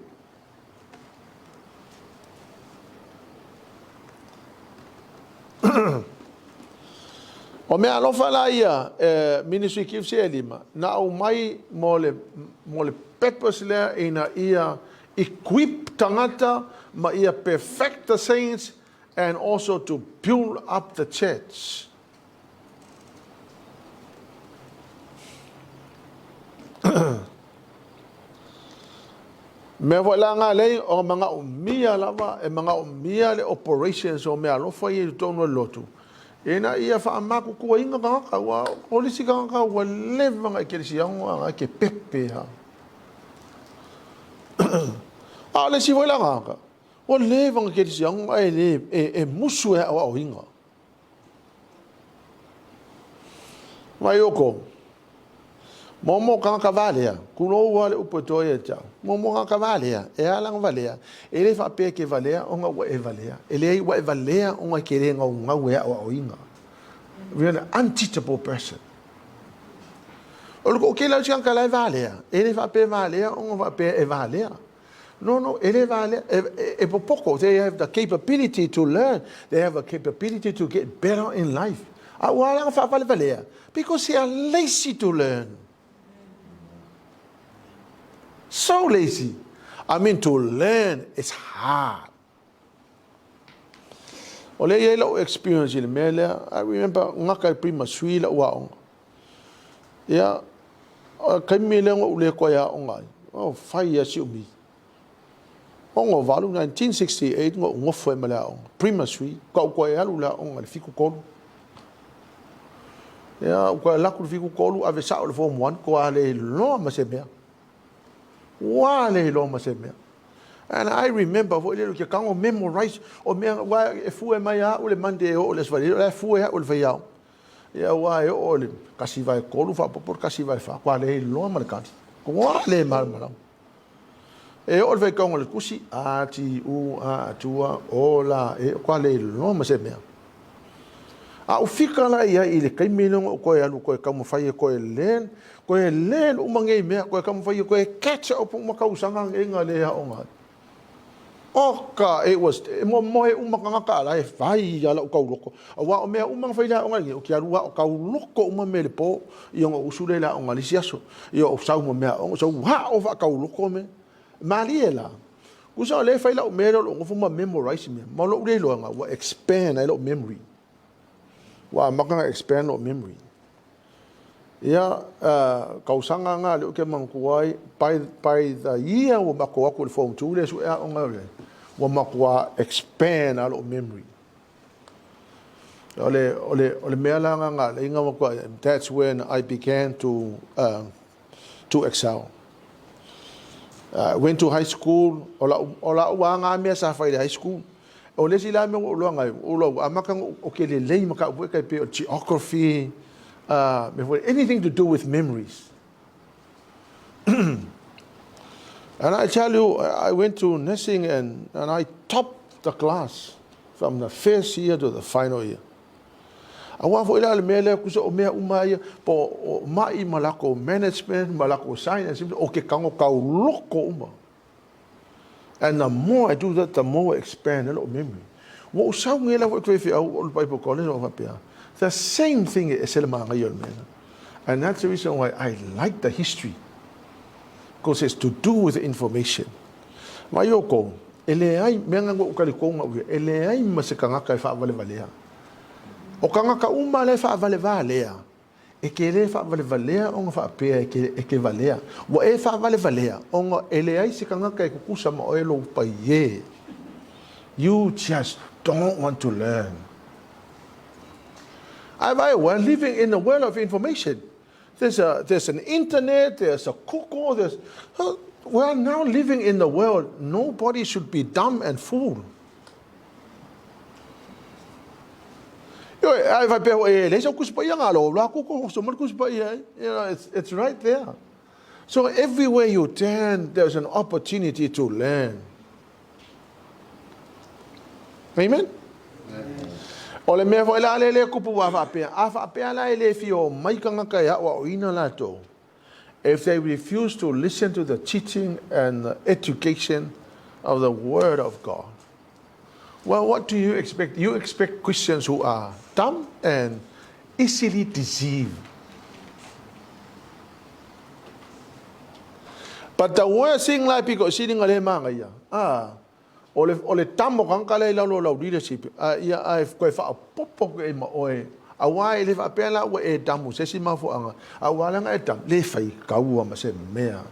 O mea alofa la ia, ministry gifts ia e lima, na aumai mo le, mo le purpose lea ina ia equip tagata ma ia perfect the saints and also to build up the church. Mea foi la nga lei o manaomia lava e manaomia le operations o mea alofa ia i totonu o le lotu ina ia faamatutuaina tagata ua o le isi tagata ua leva na ekelesiano a na ke pepe ha. A o le isi foi la tagata ua leva na kelesiano ae le e musu e aoaoina. Vai outou. Momo tagata valea, tulou lava le upu e toa ia te au. Momo tagata valea, e ala ona valea, e le faapea e te valea ona ua e valea. E leai, ua e valea ona e te le naunau e aoaoina. We are an unteachable person. O le toatele o isi tagata la e valea, e le faapea e valea ona faapea e valea. No, no, e le valea, e popoto. They have the capability to learn. They have a capability to get better in life. A ua ala ona faavalevalea, because they are lazy to learn. So lazy. I mean, to learn is hard. O lea e i ai lou experience i le mea lea. I remember, gata i Prima Sui lau aoga. Ia, o le taimi lea na ou le toe aoga ai, oh, fai lava si umi. 68, 1968 na ou nofo ai ma le aoga. Prima Sui, ka ou toe alu i le aoga i le 73. Ia, ou toe alu atu i le 73, ave sao i le Form 1, toa le iloa ma se mea. Ua le iloa ma se mea. And I remember foi lele, ke tago memorize, o mea, ua e fue mai a au le Monday e oo i le Aso Faraile, o la e fue au e le faiaoga. Ia, ua e oo i le 1/3 faaopoopo le 1/4, ua le iloa ma le kali. Ua le malamalama. E oo i le faitauga o le tusi, A, T, U, A, Atua, O, La, E, ua le iloa ma se mea. A ou fika la i ai i le taimi lea na ou toe alu toe taumafai e toe learn, toe learn uma nei mea, toe taumafai e toe catch up uma tausaga nei na le aoga ai. Oka, it was, e momoe uma tagata a la e fai ia lau tauloko. Aua o mea uma na fai i le aoga nei, ou te alu ao tauloko uma mea i le po, ia ona ou usu lea i le aoga i le isi aso. Ia ou sau ma mea aoga, sau ao faatauloko mea. Malie la, Tusa o lea e fai lau mea lea o lou nofo ma memorize mea, ma lou le iloaga ua expand ai lou memory. Ua amata ona expand lou memory. Ia, tausaga na lea ou te manatua ai, by the year ua matou o atu i le form 2 lea sue aoga ai, ua matua expand lava lou memory. O le, o le, o le mea la na na alai na matua, that's when I began to to excel. Went to high school, o lau, o lau lava na mea sa fai i le high school. O le isi la mea ua ou iloa ai, ua ou amata ona ou ke lelei ma kau foi tai pei o geography, mea foi, anything to do with memories. And I tell you, I went to nursing and I topped the class from the first year to the final year. Aua foi la le mea lea, tusa o mea uma ia, po o ma'i ma lakou management ma lakou science, o ke tago tauloko uma. And the more I do that, the more I expand ai lou memory. Ua ou sau nei la foi ke faifeau o le Bible College o faapea, the same thing e ese le manaia o le mea lena. And that's the reason why I like the history, because it's to do with information. Mai outou, e leai, mea na ua ou talitonu au ia, e leai ma se tagata e faavalevalea. O tagata uma la e faavalevalea, e te le faavalevalea ona faapea e te valea. Ua e faavalevalea ona e leai se tagata e tutusa ma oe lou paie. You just don't want to learn. Ae vaai, we're living in a world of information. There's, a, there's an internet, there's a Google, there's... We are now living in the world. Nobody should be dumb and fool. Ioe, ae faapea foi, e leai sau Tusi Paia na lo la Google, so mai le Tusi Paia, you know, it's, it's right there. So everywhere you turn, there's an opportunity to learn. Amen? O le mea foi la le le kupu a faapea, a faapea la e le fia o mai tagata e aoaoina latou. If they refuse to listen to the teaching and the education of the Word of God, well, what do you expect? You expect Christians who are dumb and easily deceived. But the worst thing la piko sili nga le manga ia. Ah, o le o le tamo kanga le lalo lau leadership. Ah, ia ai koe wha popo koe ma oe. Aua e le faapea la ua e damu se isi mafuaaga, a ua ala ona e damu, le fai kaua ma se mea.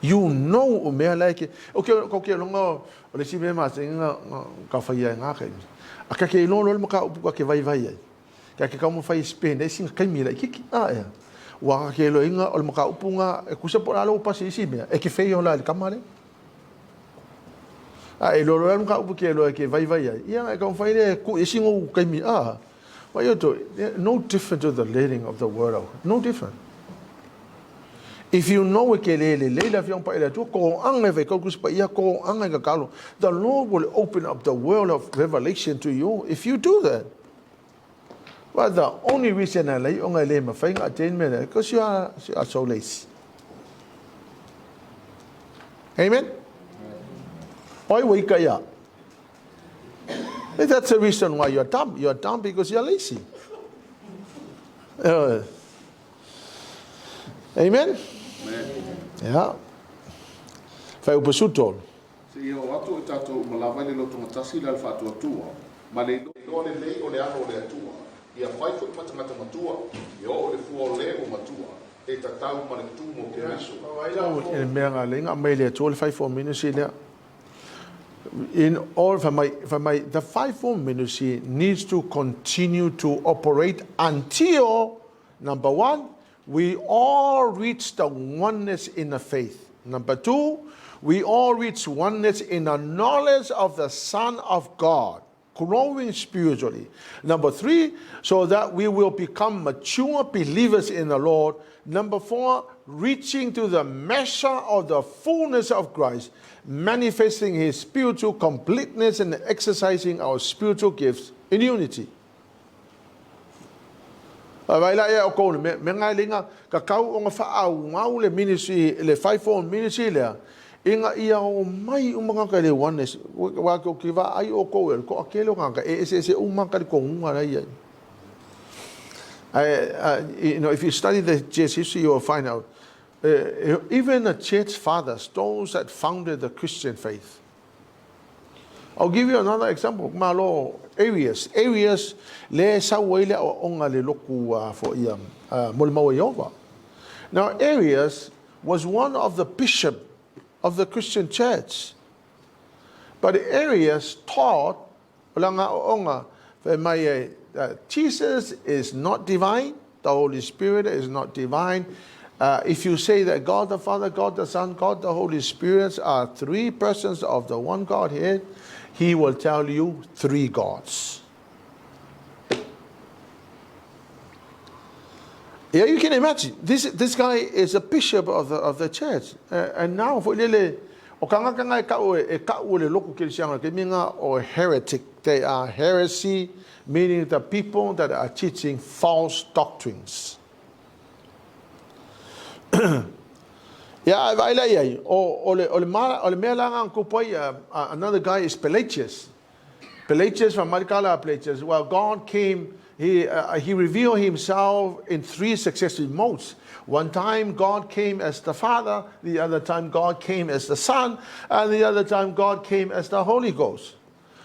You know o mea la e ke, o ke, ko ke longa o le isi mea masani na, ka faia e ngā kaimi. A ka ke iloa loa le mataupu ka ke vaivai ai. Ka ke taumafai e spend ai sina kaimi laitiiti. A ea. Ua ka ke iloa o le mataupu nga e kusa po o le a le ua pasi i isi mea, e ke fail la i le tama lea. A e iloa loa le mataupu ke iloa e ke vaivai ai, ia e taumafai lea e tuu i isi nou kaimi, a, what you do, no different to the learning of the word of, no different. If you know e ke le lelei le Afioga Paia i le Atua, toaga e faitau Tusi Paia, toaga e tatalo, the Lord will open up the world of revelation to you if you do that. But the only reason a lei ona e le mawhai nga attain mea lea, because you are, you are so lazy. Amen? Oi wei ka ia. That's the reason why you're dumb. You're dumb because you're lazy. Uh, amen? Amen. Yeah. Whai upa sutol. Seia oo atu i tatou uma lava i le lotogatasi la le faatuatua, ma le iloa lelei o le alo o le Atua, ia fai foi ma tagata matua, ia oo i le fua o le ua matua, e tatau ma le tumu o Keriso. I le mea nga leiga aumai e le Atua le fivefold ministry lea. In all, fai mai, fai mai, the fivefold ministry needs to continue to operate until, number one, we all reach the oneness in the faith. Number two, we all reach oneness in the knowledge of the Son of God, growing spiritually. Number three, so that we will become mature believers in the Lord. Number four, reaching to the measure of the fullness of Christ, manifesting his spiritual completeness and exercising our spiritual gifts in unity. A vai la ia o kou le mea, me ngai linga, ka kau o nga whaau le ministry, le fivefold ministry lea, inga ia o mai uma ngaka le oneness, wa ko ki va ai o kou e, ko akele o ngaka, e ese ese uma ka ko ngunga la ia. I, you know, if you study the church history, you will find out, uh, even the church fathers, those that founded the Christian faith, I'll give you another example. Malo Arius. Arius le sau ai le aoaoga le loku uh, for ia uh, mo le mau Ieova. Now Arius was one of the bishop of the Christian church. But Arius taught o lana aoaoga fai mai ai that Jesus is not divine, the Holy Spirit is not divine. Uh, if you say that God the Father, God the Son, God the Holy Spirit are three persons of the one Godhead, he will tell you three gods. Yeah, you can imagine. This, this guy is a bishop of the, of the church. Uh, and now, for lele, o kanga kanga e kau e, e kau le loku kerisianga, ke minga o heretic. They are heresy, meaning the people that are teaching false doctrines. Yeah, ai vaai la i ai, o, o le, o le, ma, o le mea la nga kupu ai, uh, uh, another guy is Pelagius. Pelagius from Marikala Pelagius. Well, God came, he, uh, he revealed himself in three successive modes. One time God came as the Father, the other time God came as the Son, and the other time God came as the Holy Ghost.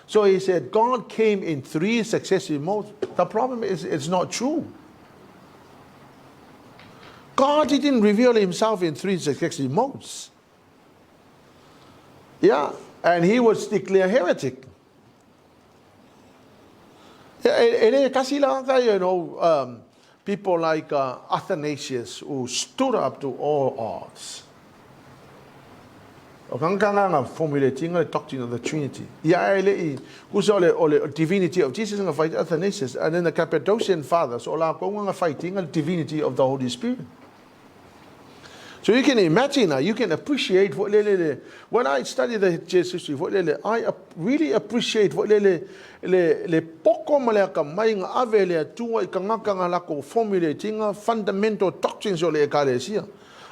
So he said God came in three successive modes. The problem is it's not true. God didn't reveal himself in three successive modes. Yeah, and he was declared heretic. Ia, e le tasi la tagata you know, people like Athanasius who stood up to all odds. O tagata na na formulate ina le doctrine of the Trinity. Ia e le i, kusa o le, o le divinity of Jesus na whai Athanasius, and then the Cappadocian Fathers, o la kou nga whai tinga le divinity of the Holy Spirit. So you can imagine, you can appreciate foi lele le, when I study the church history foi lele, I really appreciate foi lele le, le poko ma le akamai nga ave le Atua i kangaka nga lako formulating fundamental doctrines o le ekalesia.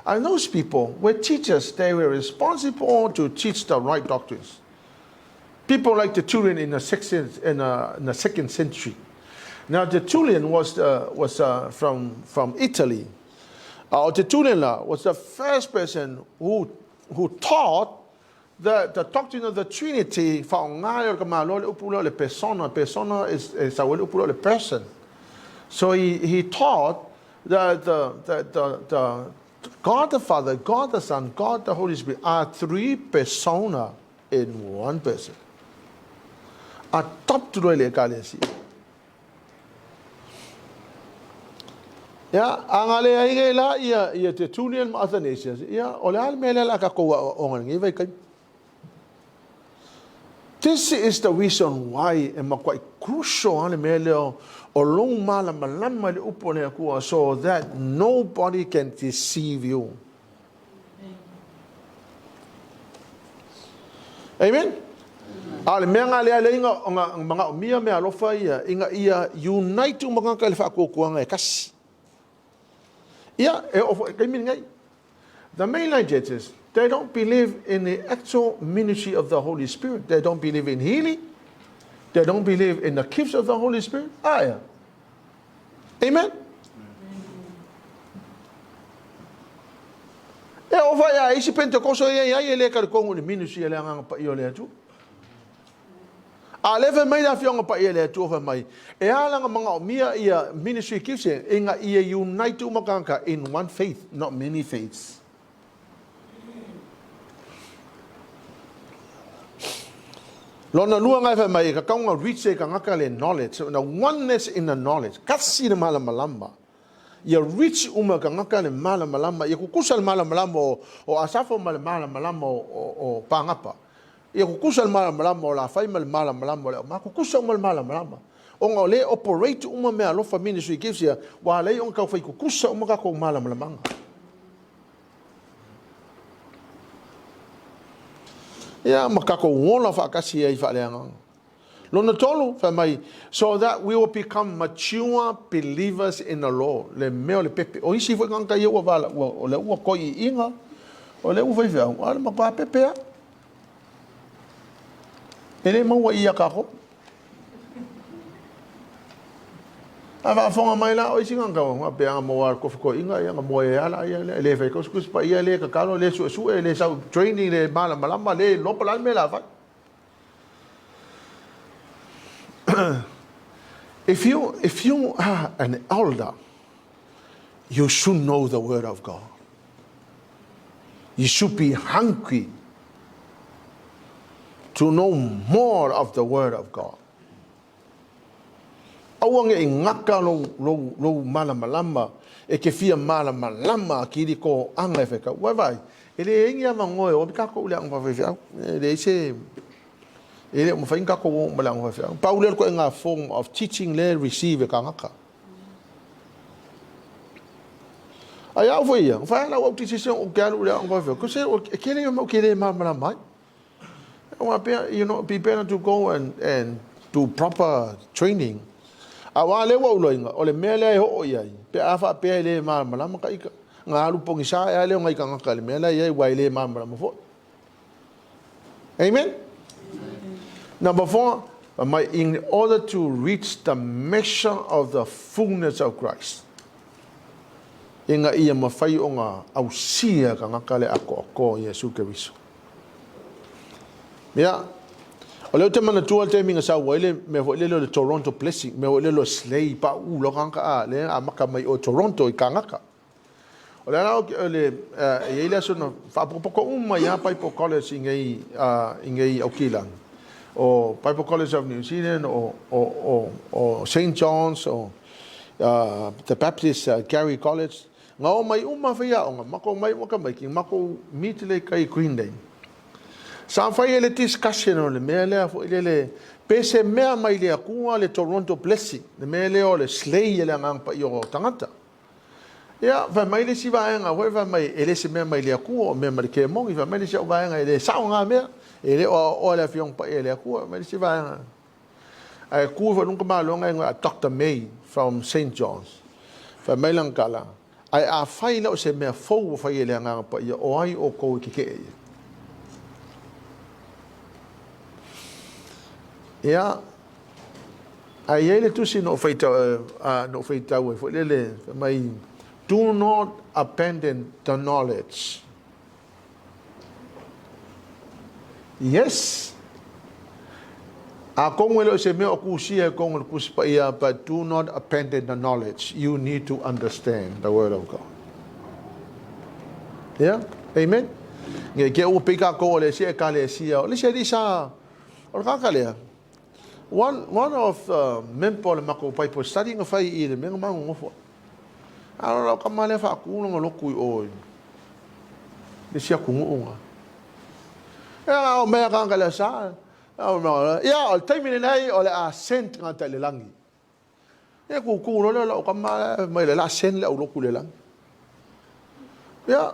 And those people were teachers, they were responsible to teach the right doctrines. People like Tertullian in the, sixth, in, in the second century. Now, Tertullian was, was from, from Italy. Tertullian was the first person who, who taught the, the doctrine of the Trinity whaonga le ka le upu le persona. Persona is, is le upu le person. So he, he taught that the, the, the, the God the Father, God the Son, God the Holy Spirit are three persona in one person. Adopt loa i le Ekalesia. Ia, a nga le ai ngai la ia, ia Tertullian ma Athanasius, ia, o le a le mea lea la ka kou aoaoga lenei vaitaimi. This is the reason why e makuai crucial a le mea lea o lou malamalama i le upu a le Atua so that nobody can deceive you. Amen. A o le mea nga lea lea inga nga manaomia mea alofa ia ina ia unite uma tagata i le faatuatuaga e tasi. Ia, e oo foi i le taimi lenei. The mainline churches, they don't believe in the actual ministry of the Holy Spirit. They don't believe in healing. They don't believe in the gifts of the Holy Spirit. Ah, yeah. Amen. E oo foi a isi Pentekoso ia iai e le talitonu i le ministry a le Agaga Paia o le Atua. A le fai mai le Afioga Paia le Atua fai mai, e ala na manaomia ia ministry gifts e, ina ia unite uma tagata in one faith, not many faiths. Lona lua ngai fai mai, e tatau na reach e tagata le knowledge, the oneness in the knowledge, kasi le malamalama. Ia reach uma tagata le malamalama, ia kukusa le malamalama o, o Asafo ma le malamalama o, o, o Pagapa. Ia kukusa le malamalama o Lafai ma le malamalama o le Auma, kukusa uma le malamalama. Ona o lea e operate uma mea alofa ministry gifts ia, ua ala ai ona tau fai kukusa uma tatou malamalamanga. Ia, ma tatou ola faatasi ai faaleagaga. Lona tolu, fai mai, so that we will become mature believers in the Lord. Le mea o le pepe. O isi foi tagata ia ua vala, ua, o lea ua toiiina, o lea ua faifeau, a o le matua pepe lava. E le maua i ia tatou. A faafofoga mai la o isi tagata, faapea a maua le tofi toeaina, ia na moe ai lava la ia, e le fai tusitusi paia, le tatalo, le suesue, le sau training, le malamalama, le iloa po o le a le mea o le a fai. If you, if you are an elder, you should know the word of God. You should be hungry to know more of the word of God. Aua ne i ngaka lou, lou, lou malamalama, e ke fia malamalama ki li ko anga e whekau. Wai vai, e le ingi ama ngoe o mi kako ule anga whawhai E leai se, e le o mawhai ni kako o ma le anga whawhai Pau lea ko e ngā form of teaching le receive e kangaka. Ai au foi ia, whai ala au decision o ke alu le anga whawhai Ko se, e kele ia mau ke le malamalama ai. Ua pea, you know, be better to go and, and do proper training. A wā le ua uloinga, o le mea lea e hoo i ai, pe a whaapea e le malamalama ka ika, ngā alu pongisa e a leo ngai kangaka le mea lea i ai, ua e le malamalama foi. Amen? Number four, mai, in order to reach the measure of the fullness of Christ. Ina ia mawhai o ngā ausia kangaka le ako ako Yesu Keriso. Ia, o lea ou te manatua le taimi na sau ai le mea foi lele o le Toronto Blessing, mea foi lele o Slay pauu loa tagata a, lea amata mai o Toronto i Kanaka. O le ala o le, e i ai le aso na faapotopoto uma ai lava Bible College i nei, i nei Aukilani. O Bible College of New Zealand, o, o, o, o St. John's, o the Baptist Gary College, nga o mai uma faiaoga, makou mai uma tamaiti, makou meet le kai Green Lane. Sa fai e le discussion o le mea lea foi lele, pe se mea mai le Atua le Toronto Blessing, le mea lea o le slay e le Agaga Paia o tagata. Ia, fai mai le isi vaega foi, fai mai, e le se mea mai le Atua, o mea mai le kemoni, fai mai le isi au vaega, e le sao ngā mea, e le o aoaoa le Afioga Paia e le Atua, fai mai le isi vaega. Ae tu ifo i luga tamaloga e a Doctor May from St. John's. Fai mai lana tala, ae afai la o se mea fou ua fai e le Agaga Paia, o ai outou e keke'e i ai? Ia, ae i ai le tusi na ou faitau, na ou faitau ai foi lele, fai mai, do not abandon the knowledge. Yes. Atonu e le o se mea o tusia i totonu o le Tusi Paia, but do not abandon the knowledge. You need to understand the word of God. Yeah? Amen? Nge ke ua pei kākou o le isi ekalesia, o le isi alii sa, o le kaka lea. One of the member o le matou Bible study na fai i le mea na manonofo ai. A o lau tama lea faatu lona lotu i o i le isi atunuu na. Ia, o mea tagata lea sa, ia, o le taimi lenei o le a send tagata i le lagi. Ia, tutu loa lea o lau tama lea, mai le la send le au lotu i le lagi. Ia,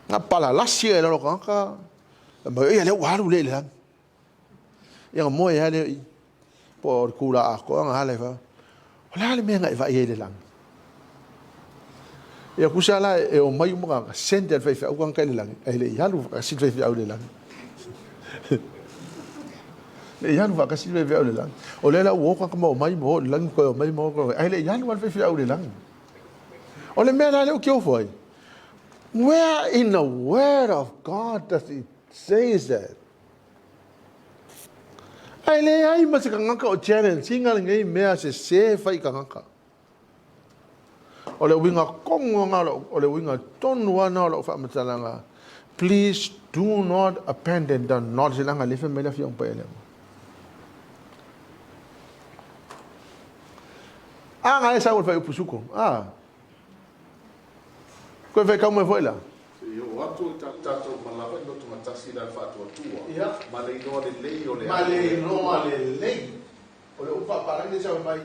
na palalasi ai lalo tagata, mai, ia, lea ua alu lea i le lagi. Ia na moe lava lea i i, po o le kula atoa na ala i fafo. O le a le mea na e vaai ai i le lagi? Ia tusa la e omai uma tagata, send e le faifeau tagata i le lagi, ae le i alu faatasi le faifeau i le lagi. Le i alu faatasi le faifeau i le lagi. O lea la ua o tagata ma omai ma o i le lagi, toe omai ma o, ae le i alu lava le faifeau i le lagi. O le mea la lea ou te ofo ai, where in the word of God does it says that? Ae leai ma se tagata o challenge ina lenei mea sese fai i tagata. O le uiga tonu lena o le uiga tonu lava lena o lau faamatalaga, please do not abandon the knowledge leaga lea fai mai le Afioga Paia lea. A na e sau o le faaiupu suko. A. Koe fai kau mai foi la. Se i oo atu i tatou manava i lotogatasi la le faatuatua ma le iloa lelei o le Ma le iloa lelei o le upu faapalagi lea sau mai.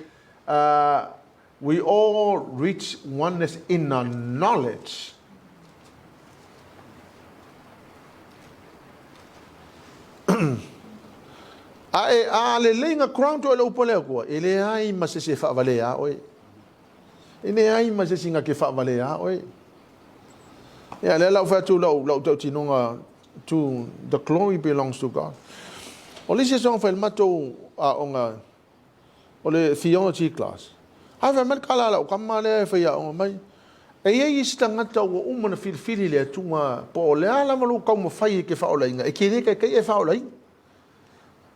We all reach oneness in the knowledge. A e a lelei nga ground o le upu a le Atua, e leai ma se isi e faavalea oe. E leai ma se isi na te faavalea oe. Ia, lea la ou fai atu lau, lau tautinoga to the glory belongs to God. O le isi asoga fai le matou aoga o le theology class. Ae fai mai le tala a lau tama lea e fai aoga mai, e i ai isi tagata ua uma ona filifili le Atua, po o le a lava lou taumafai e te faaolaina, e te le taitai e faaolaina.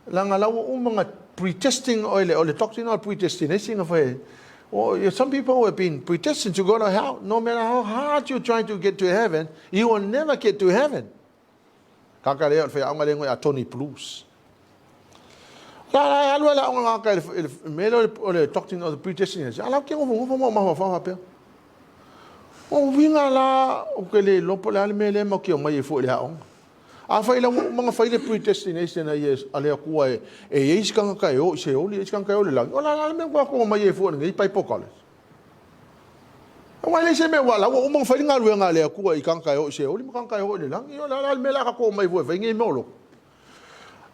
Leaga la ua uma ona predestined oe le, o le doctrine of predestination na fai ai. Well, some people have been predestined to go to hell. No matter how hard you try to get to heaven, you will never get to heaven. Kaka lea o le faiaoga lea ngoi a Tony Blues. La la alu ala aoga ngaka i le mea lea o le doctrine of the predestination. Ala ke ngofo ngofo mo mafaufau faapea. O uiga la o ke le iloa po o le a le mea lea matou te omai ai fua i le aoga. Afai la ua uma ona fai le predestination a Iesu, a le Atua e e i ai isi tagata e o i Seoli, e i ai isi tagata e o i le lagi, o le a la le mea ua tatou omai ai fua i lenei Bible College? Aua e leai se mea, aua la ua uma ona fai le galuega a le Atua i tagata e o i Seoli ma tagata e o i le lagi, o le a la le mea la a tatou omai fua e fai nei mea o lotu?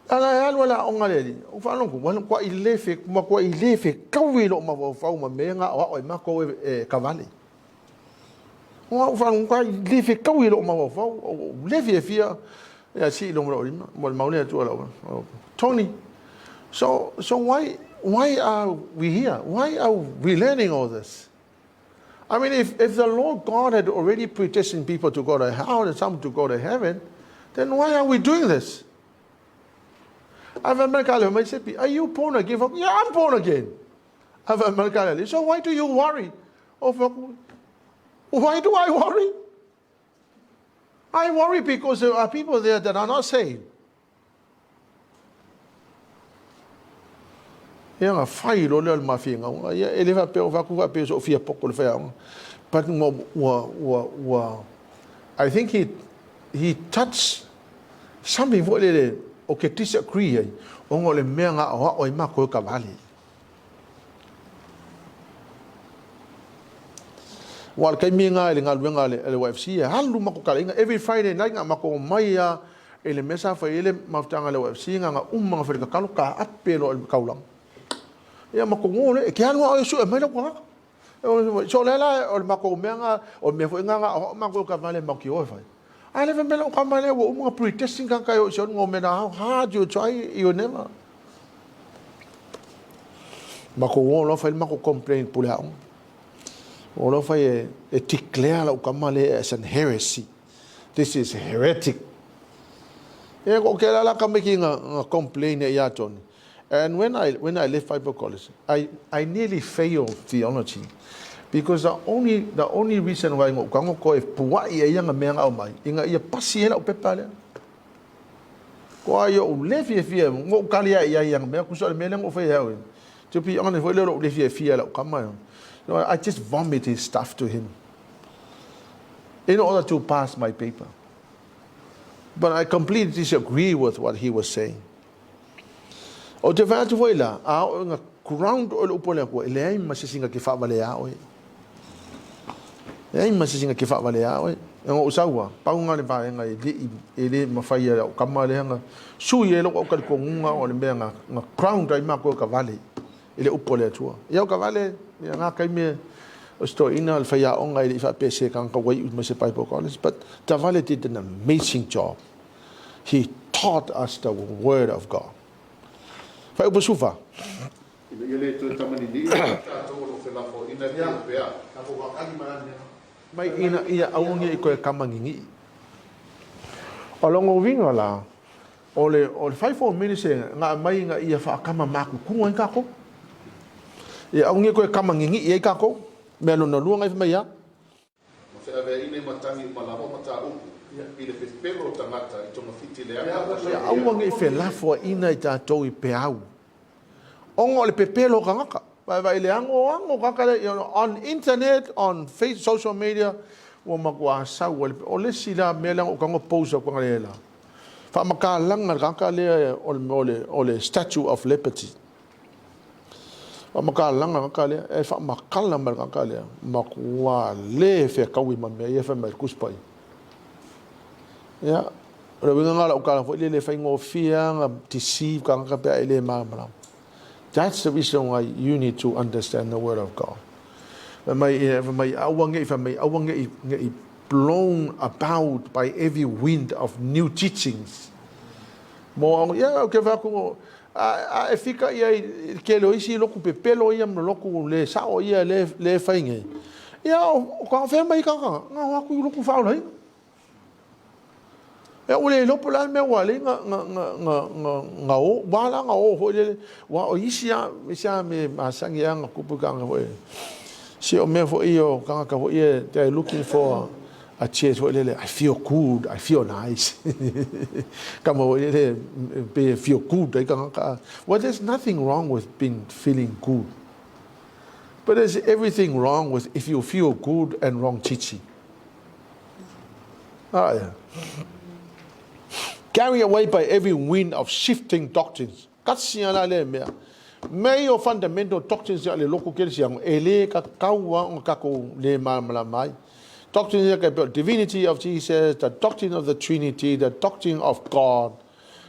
A la e alu a le aoga a le alii, ua faalogo atu, ua matuai le fe, matuai le fetaui lou mafaufau ma mea na aoao ai matou e Kavale. O au faalogo atu, le fetaui lou mafaufau, ua le fiafia, ia sii i luma o lou lima, molimau le Atua i lau Tony, so why are we here? Why are we learning all this? I mean, if the Lord God had already predestined people to go to hell and some to go to heaven, then why are we doing this? Ae fai mai le kale mai Sepi, are you born again? Yeah, I'm born again. Ae fai mai le kale, so why do you worry? Oh, why do I worry? I worry because there are people there that are not saved. Ia ona fai loa lea o le ma finauga. Ia e le faapea o fai atu faapea so o fia poto i le faiaoga. But ua, ua, ua, ua, I think he, he touched something foi lele ou te disagree ai, ona o le mea na aoao ai matou e Tavale. Aua o le taimi lena i le galuega a le YFC, e alu matou talaiga, every Friday night na matou omai lava i le mea sa fai ai le mafutaga a le YFC, na ona uma ona fai le tatalo, taape loa i le taulaga. Ia matou o lea, e te alu lava oe e sue mai lou tagata. So o lea la o le matou mea lena, o le mea foi lena na aoao matou e Tavale matou te o e fai. A lea fai mai lau tama lea ua uma ona predestined tagata e o i Sione, no matter how hard you try, you never. Matou o loa fai le matou complaint i le pule aoga. O loa fai e, e declare lau tama lea as an heresy. This is heretic. E ko ke la la tamaiti na, na complain ia Tony. And when I, when I left Bible College, I, I nearly failed theology. Because the only, the only reason why ngou tago koe pua'i ai anga mea nga aumai, ina ia pasi ai la'u pepa lea. Ko ai o'u le fiafia, ngou kali ae iai anga mea, kusa o le mea lea ngou faia au. To be honest, foi lea lo'u le fiafia la'u kama. No, I just vomit his stuff to him in order to pass my paper. But I completely disagree with what he was saying. Ou te fai atu foi la, a oo ina ground oe i le upu a le Atua, e leai ma se isi na te faavaleā oe. Leai ma se isi na te faavaleā oe. E ona ou sau a, pau na le vaega e le i, e le mafai e lau tama lea na sui ai lou au talitonuga o le mea na, na ground ai matou e ka vale i le upu a le Atua. Ia o ka vale, ia na taimi o se toeaina o le faiaoga e le i faapea se tagata ua iu mai se Bible College, but Tavale did an amazing job. He taught us the word of God. Faaiupu Sufa. Ina ia le toe tamanini'i ai tatou o lo o felafoaiina e pei pea. Mai ina ia aua ne i toe tamanini'i. O lona uiga la, o le, o le fivefold ministry na aumai ina ia faatama matutua ai tatou. Ia aua ne i toe tamanini'i ai tatou. Mea lona lua na e fai mai a. Ma feaveaiina i matagi uma lava mataupu i le pepelo o tagata i togafiti leaga o Ia aua ne i felafoaiina i tatou i peau, ona o le pepelo o tagata. Vaevae i le anoano o tagata lea, you know, on internet, on face, social media, ua matua sau ai le, o le isi la mea lea na ou tago post atu analeila, faamatalaga le tagata lea o le, o le, o le Statue of Liberty. Faamatalaga tagata lea, e faamatala mai le tagata lea, matua le feataui ma mea ia fai mai le Tusi Paia. Ia, o le uiga lena o lau tala foi lele, e faigofie lava ona deceive tagata pe a e le malamalama. That's the reason why you need to understand the word of God. Fai mai, fai mai, aua ne i, fai mai, aua ne i, ne i blown about by every wind of new teachings. Mo, ia, ou te fai atu, A e fika ia i le tele o isi lotu pepelo ia ma lotu le sao ia le le fai nei, ia o ka fea mai tagata na o atu i lotu faaolaina. Ia ua le iloa po o le a le mea ua ala ai na na na na na na o, ua ala na o foi lele, aua o isi lava isi lava mea masani lava na tupu i tagata foi lele. Se o mea foi ia o tagata foi ia they are looking for a church foi lele, I feel good, I feel nice. Kama foi lele, pei e feel good ai tagata. Well, there's nothing wrong with being feeling good. But there's everything wrong with if you feel good and wrong teaching. Ah, yeah. Carried away by every wind of shifting doctrines. Kasi ala le mea. Mea ia o fundamental doctrines a le lotu kerisiano, e le tatau lava ona tatou le malamalama ai. Doctrines ia e pei o le divinity of Jesus, the doctrine of the Trinity, the doctrine of God,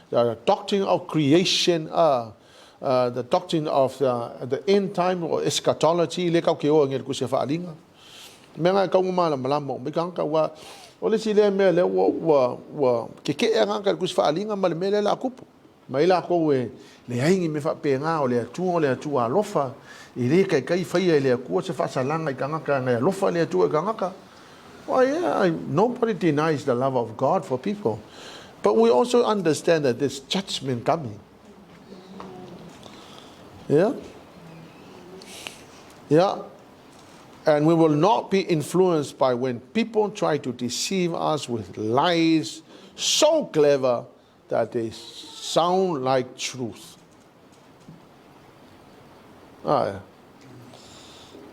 the doctrine of creation, the doctrine of the end time or eschatology, lea tatou te o ai nei i le Tusi a Faaaliga. Mea na e tatau ona malamalama uma ai tagata, aua o le isi lea mea lea ua, ua, ua keke'e lava tagata i le Tusi Faaaliga ma le mea lea o le a tupu. Mai lakou e leai ni mea faapena, o le Atua o le Atua alofa, e le taitai faia e le Atua se faasalaga i tagata, na e alofa le Atua i tagata. Well, yeah, nobody denies the love of God for people, but we also understand that there's judgment coming. Yeah? Yeah. And we will not be influenced by when people try to deceive us with lies so clever that they sound like truth. Ae.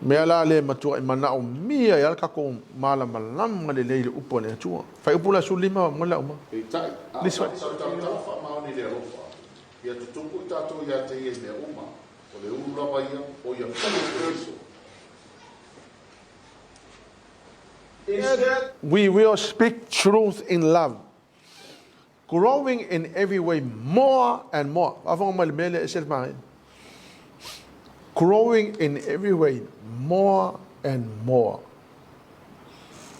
Mea la le matuai manaomia ai le tatou malamalama lelei i le upu a le Atua. Fuaiupu la 15 mo le uma. Peitai, a o tatou tautala faamaoni i le alofa, ia tutupu i tatou ia te ia i mea uma, o le ulu lava ia, o ia foi o Keriso. We will speak truth in love, growing in every way more and more. Faafofoga mai le mea lea e ese le manaia. Growing in every way more and more.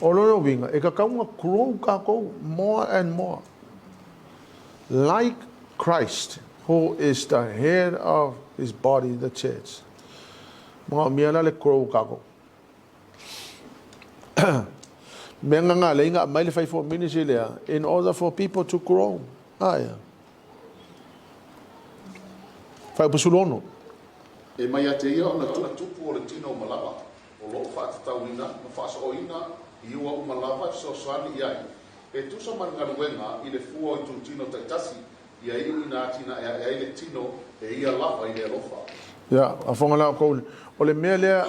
O lona uiga, e tatau ona grow tatou more and more. Like Christ, who is the head of his body, the church. Manaomia la le grow o tatou. Mea na na lei na aumai le fivefold ministry lea in order for people to grow. Aia. Fuaiupu 16. E mai ia te ia ona tupu o le tino uma lava, o lo o faatatauina ma faasoaoina i ua uma lava e fesoasoani i ai, e tusa ma le galuega i le fua o itutino taitasi ia iu ina atinae ae ai le tino e ia lava i le alofa. Ia, faafofoga la outou, o le mea lea,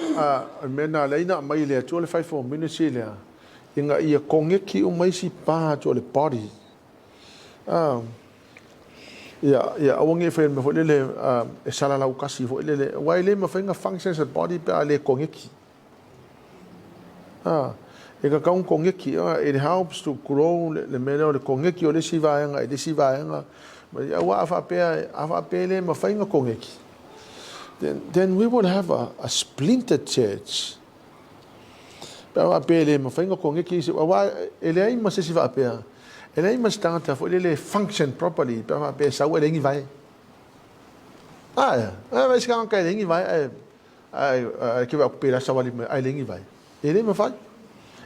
o le mea na ala ai ona aumai e le Atua le fivefold ministry lea, ina ia koneki uma isi parts o le body. Ia, ia aua ne i faia le mea foi lele e salalau tasi foi lele, aua e le mafai ona function as a body pe a le koneki. E tatau ona koneki, it helps to grow le mea lea o le koneki o le isi vaega i le isi vaega. Aua a faapea, a faapea e le mafai ona koneki, then we will have a splintered church. Pe a faapea e le mafai ona koneki isi, aua e leai ma se isi faapea, e leai ma se tagata foi lele e function properly pe a faapea e sau e leai ni vae. Ae, e se tagata e leai ni vae ae ae ke pe la savali mai ae leai ni vae. E le mafai.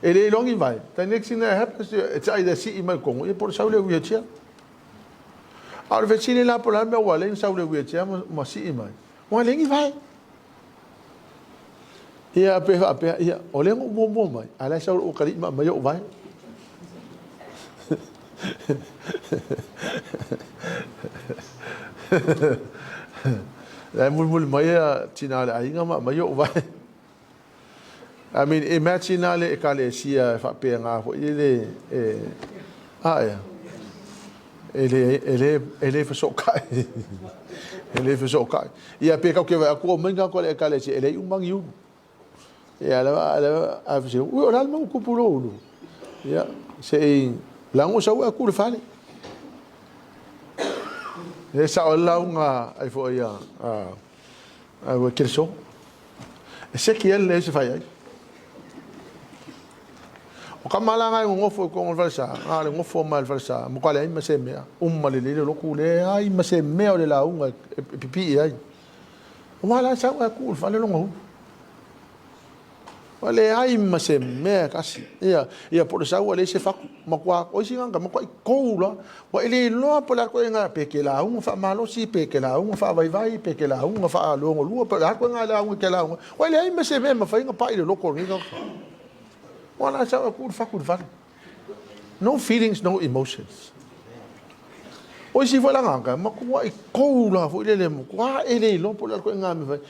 E le iloa ni vae. The next thing that happens, e either sii mai kongo, ia po o le sau le wheelchair. A o le fesili la po o le a le mea ua ala ai ona sau le wheelchair ma sii mai. Ua leai ni vae. Ia pe faapea, ia, o lea na ou muamua mai, a o la e sau lou atalii ma aumai ou vae. La e mulimuli mai ia tina o le aiga ma aumai ou vae. I mean, imagine la le ekalesia e faapena foi lele e, a ea, e le, e le, e le fesootai. E le fesootai. Ia pe tatou te vaai atu o mai tagata o le ekalesia e leai uma ni ulu. Ia la la a fese, ui o le a le mea ua tupu lou ulu. Ia se i leaga ua sau atu i le fale. E sao ai le lauga ai foi ia a ua Keriso. E seki ai le leai se fai ai. O ka malanga e nonofo i totonu o le falesa, na o le nofo mai o le falesa, matua leai ma se mea, uma lelei le lotu, leai ma se mea o le lauga e pipii ai. Aua la e sau ae tuu i le fale lona ulu. Ua leai ma se mea e tasi. Ia, ia po o le sau ua leai se fatu. Matua, o isi tagata matuai kou la. Ua e le iloa po o le a ituaiga pe ke lauga faamalosi, pe ke lauga faavaivai, pe ke lauga faalogolua, pe o le a ituaiga lauga e ke lauga. Ua e leai ma se mea e mafai ona pai i le loto o lenei tagata. Ua la e sau ae tuu le fatu i le fale. No feelings, no emotions. O isi foi la tagata, matuai kou la foi lele, matua e le iloa po o le a le ituaiga mea fai.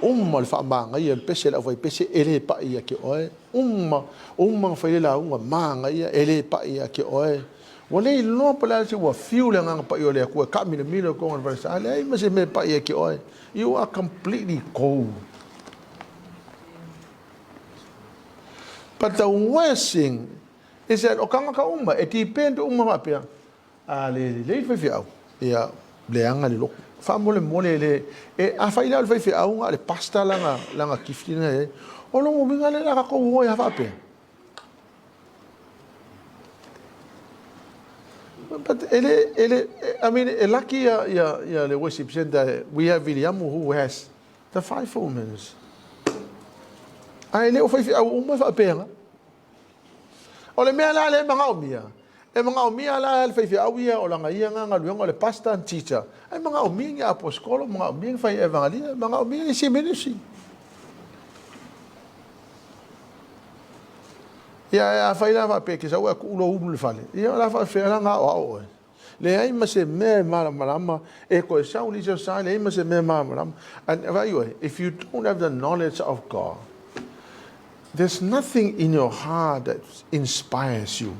Uma le faamanaia le pese a le aufaipese e le pai ia te oe. Uma, uma ona fai le lauga manaia e le pai ia te oe. Ua le iloa po o le a se ua fiu le Agaga Paia o le Atua e taamilomilo i totonu o le falesa, a leai ma se mea e pai ia te oe. You are completely cold. But the worst thing is that o tagata uma, e depend uma faapea, a le lelei le faifeau, ia leaga le lotu. Faamolemole le, e, afai la o le faifeau na o le pastor lana, lana gift lena e i ai, o lona uiga lea o le a tatou o ai lava faapea. But e le, e le, I mean, e lucky ia, ia, ia le worship center, we have Viliamu who has The fivefold ministry. Ae le o faifeau uma e faapena. O le mea la lea e manaomia, e manaomia la le faifeau ia o lana ia na galuega o le pastor and teacher. Ae manaomia ni aposikolo, manaomia ni fai evangelia, manaomia isi ministry. Ia, afai la faapea e te sau ae tuu lou ulu i le fale, ia o le a faapefea la ona aoao oe? Leai ma se mea e malamalama, e koe sau le isi aso sa, leai ma se mea e malamalama. And vaai oe, if you don't have the knowledge of God, there's nothing in your heart that inspires you.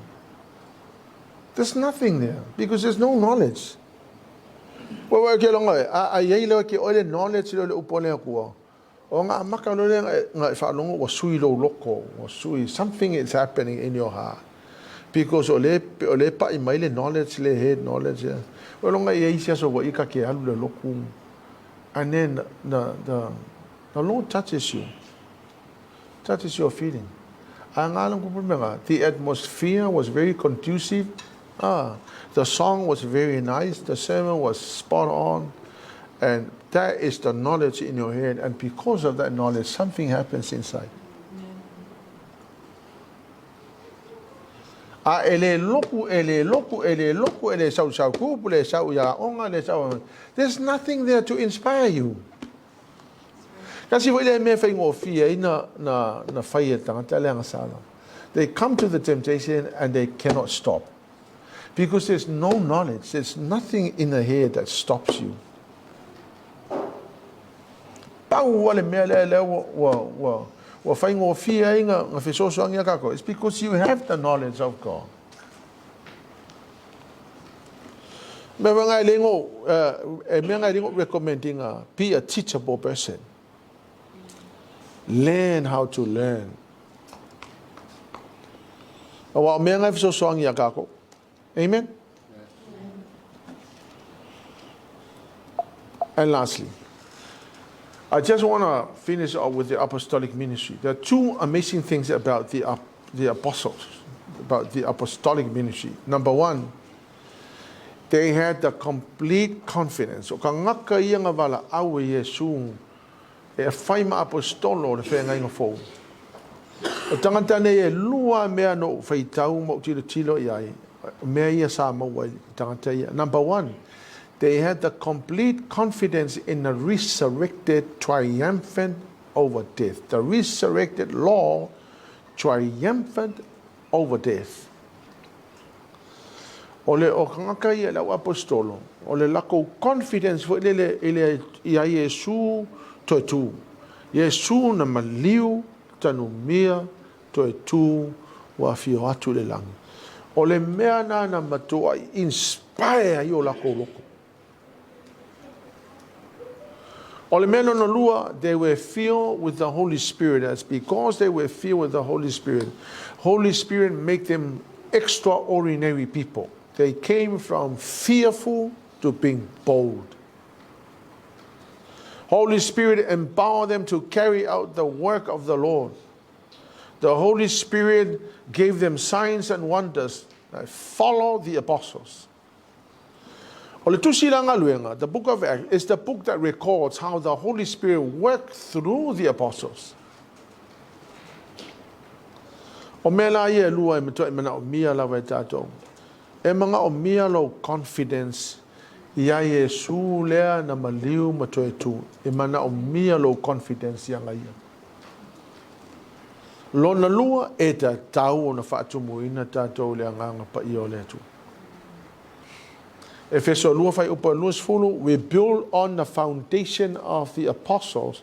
There's nothing there because there's no knowledge. Ua ua ke longa e, a, a iai lewa ke oe le knowledge le o le upu a le Atua. O nga amaka loa lea nga e faalogo ua sui lou loko, ua sui, something is happening in your heart. Because o le, o le paʻi mai le knowledge le head knowledge ea. Ua loga i ai isi aso ua ika ke alu le loku. And then the, the, the Lord touches you. Touches your feeling. A nga lang kupu mea the atmosphere was very conducive. Ah, the song was very nice. The sermon was spot on. And that is the knowledge in your head. And because of that knowledge, something happens inside. A e le loku, e le loku, e le loku, e le sau sau kupu, le sau ia onga, le sau... There's nothing there to inspire you. Kasi foi le mea faigofie ai na, na, na fai e le tagata le agasala. They come to the temptation and they cannot stop. Because there's no knowledge, there's nothing in the head that stops you. Pau a le mea lea lea ua, ua, ua, ua faigofie ai na, na fesoasoani a kākou. It's because you have the knowledge of God. Mea wanga e lengo, e mea ngai lengo recommending a be a teachable person. Learn how to learn. Aua o mea ngai fesoasoani a kākou. Amen? And lastly, I just want to finish off with the apostolic ministry. There are two amazing things about the, the apostles, about the apostolic ministry. Number one, they had the complete confidence. O ka ngaka ia nga wala au e Iesu e whai ma apostolo o le whengainga fou. O tangata nei e lua mea no whaitau ma tilo tilo i ai. Mea ia sa maua i tangata ia. Number one, they had the complete confidence in the resurrected triumphant over death. The resurrected Lord triumphant over death. O le o kangaka ia le au apostolo, o le lakou confidence foi lele i le ia Iesu toe tu. Iesu na maliu tanumia toe tu ua afio atu i le lagi. O le mea na na matuai inspire ai o lakou loko. O le mea lona lua, they were filled with the Holy Spirit. That's because they were filled with the Holy Spirit. Holy Spirit make them extraordinary people. They came from fearful to being bold. Holy Spirit empowered them to carry out the work of the Lord. The Holy Spirit gave them signs and wonders that follow the apostles. O le Tusi la Galuega, the book of Acts, is the book that records how the Holy Spirit worked through the apostles. O mea la ia e lua e matuai manaomia lava e tātou. E manaomia lou confidence iā Iesu lea na maliu ma toe tū. E manaomia lou confidence iā ia. Lona lua, e tatau ona faatumuina tātou i le Agaga Paia o le Atua. Efeso 2 fuaiupu 20, We build on the foundation of the apostles,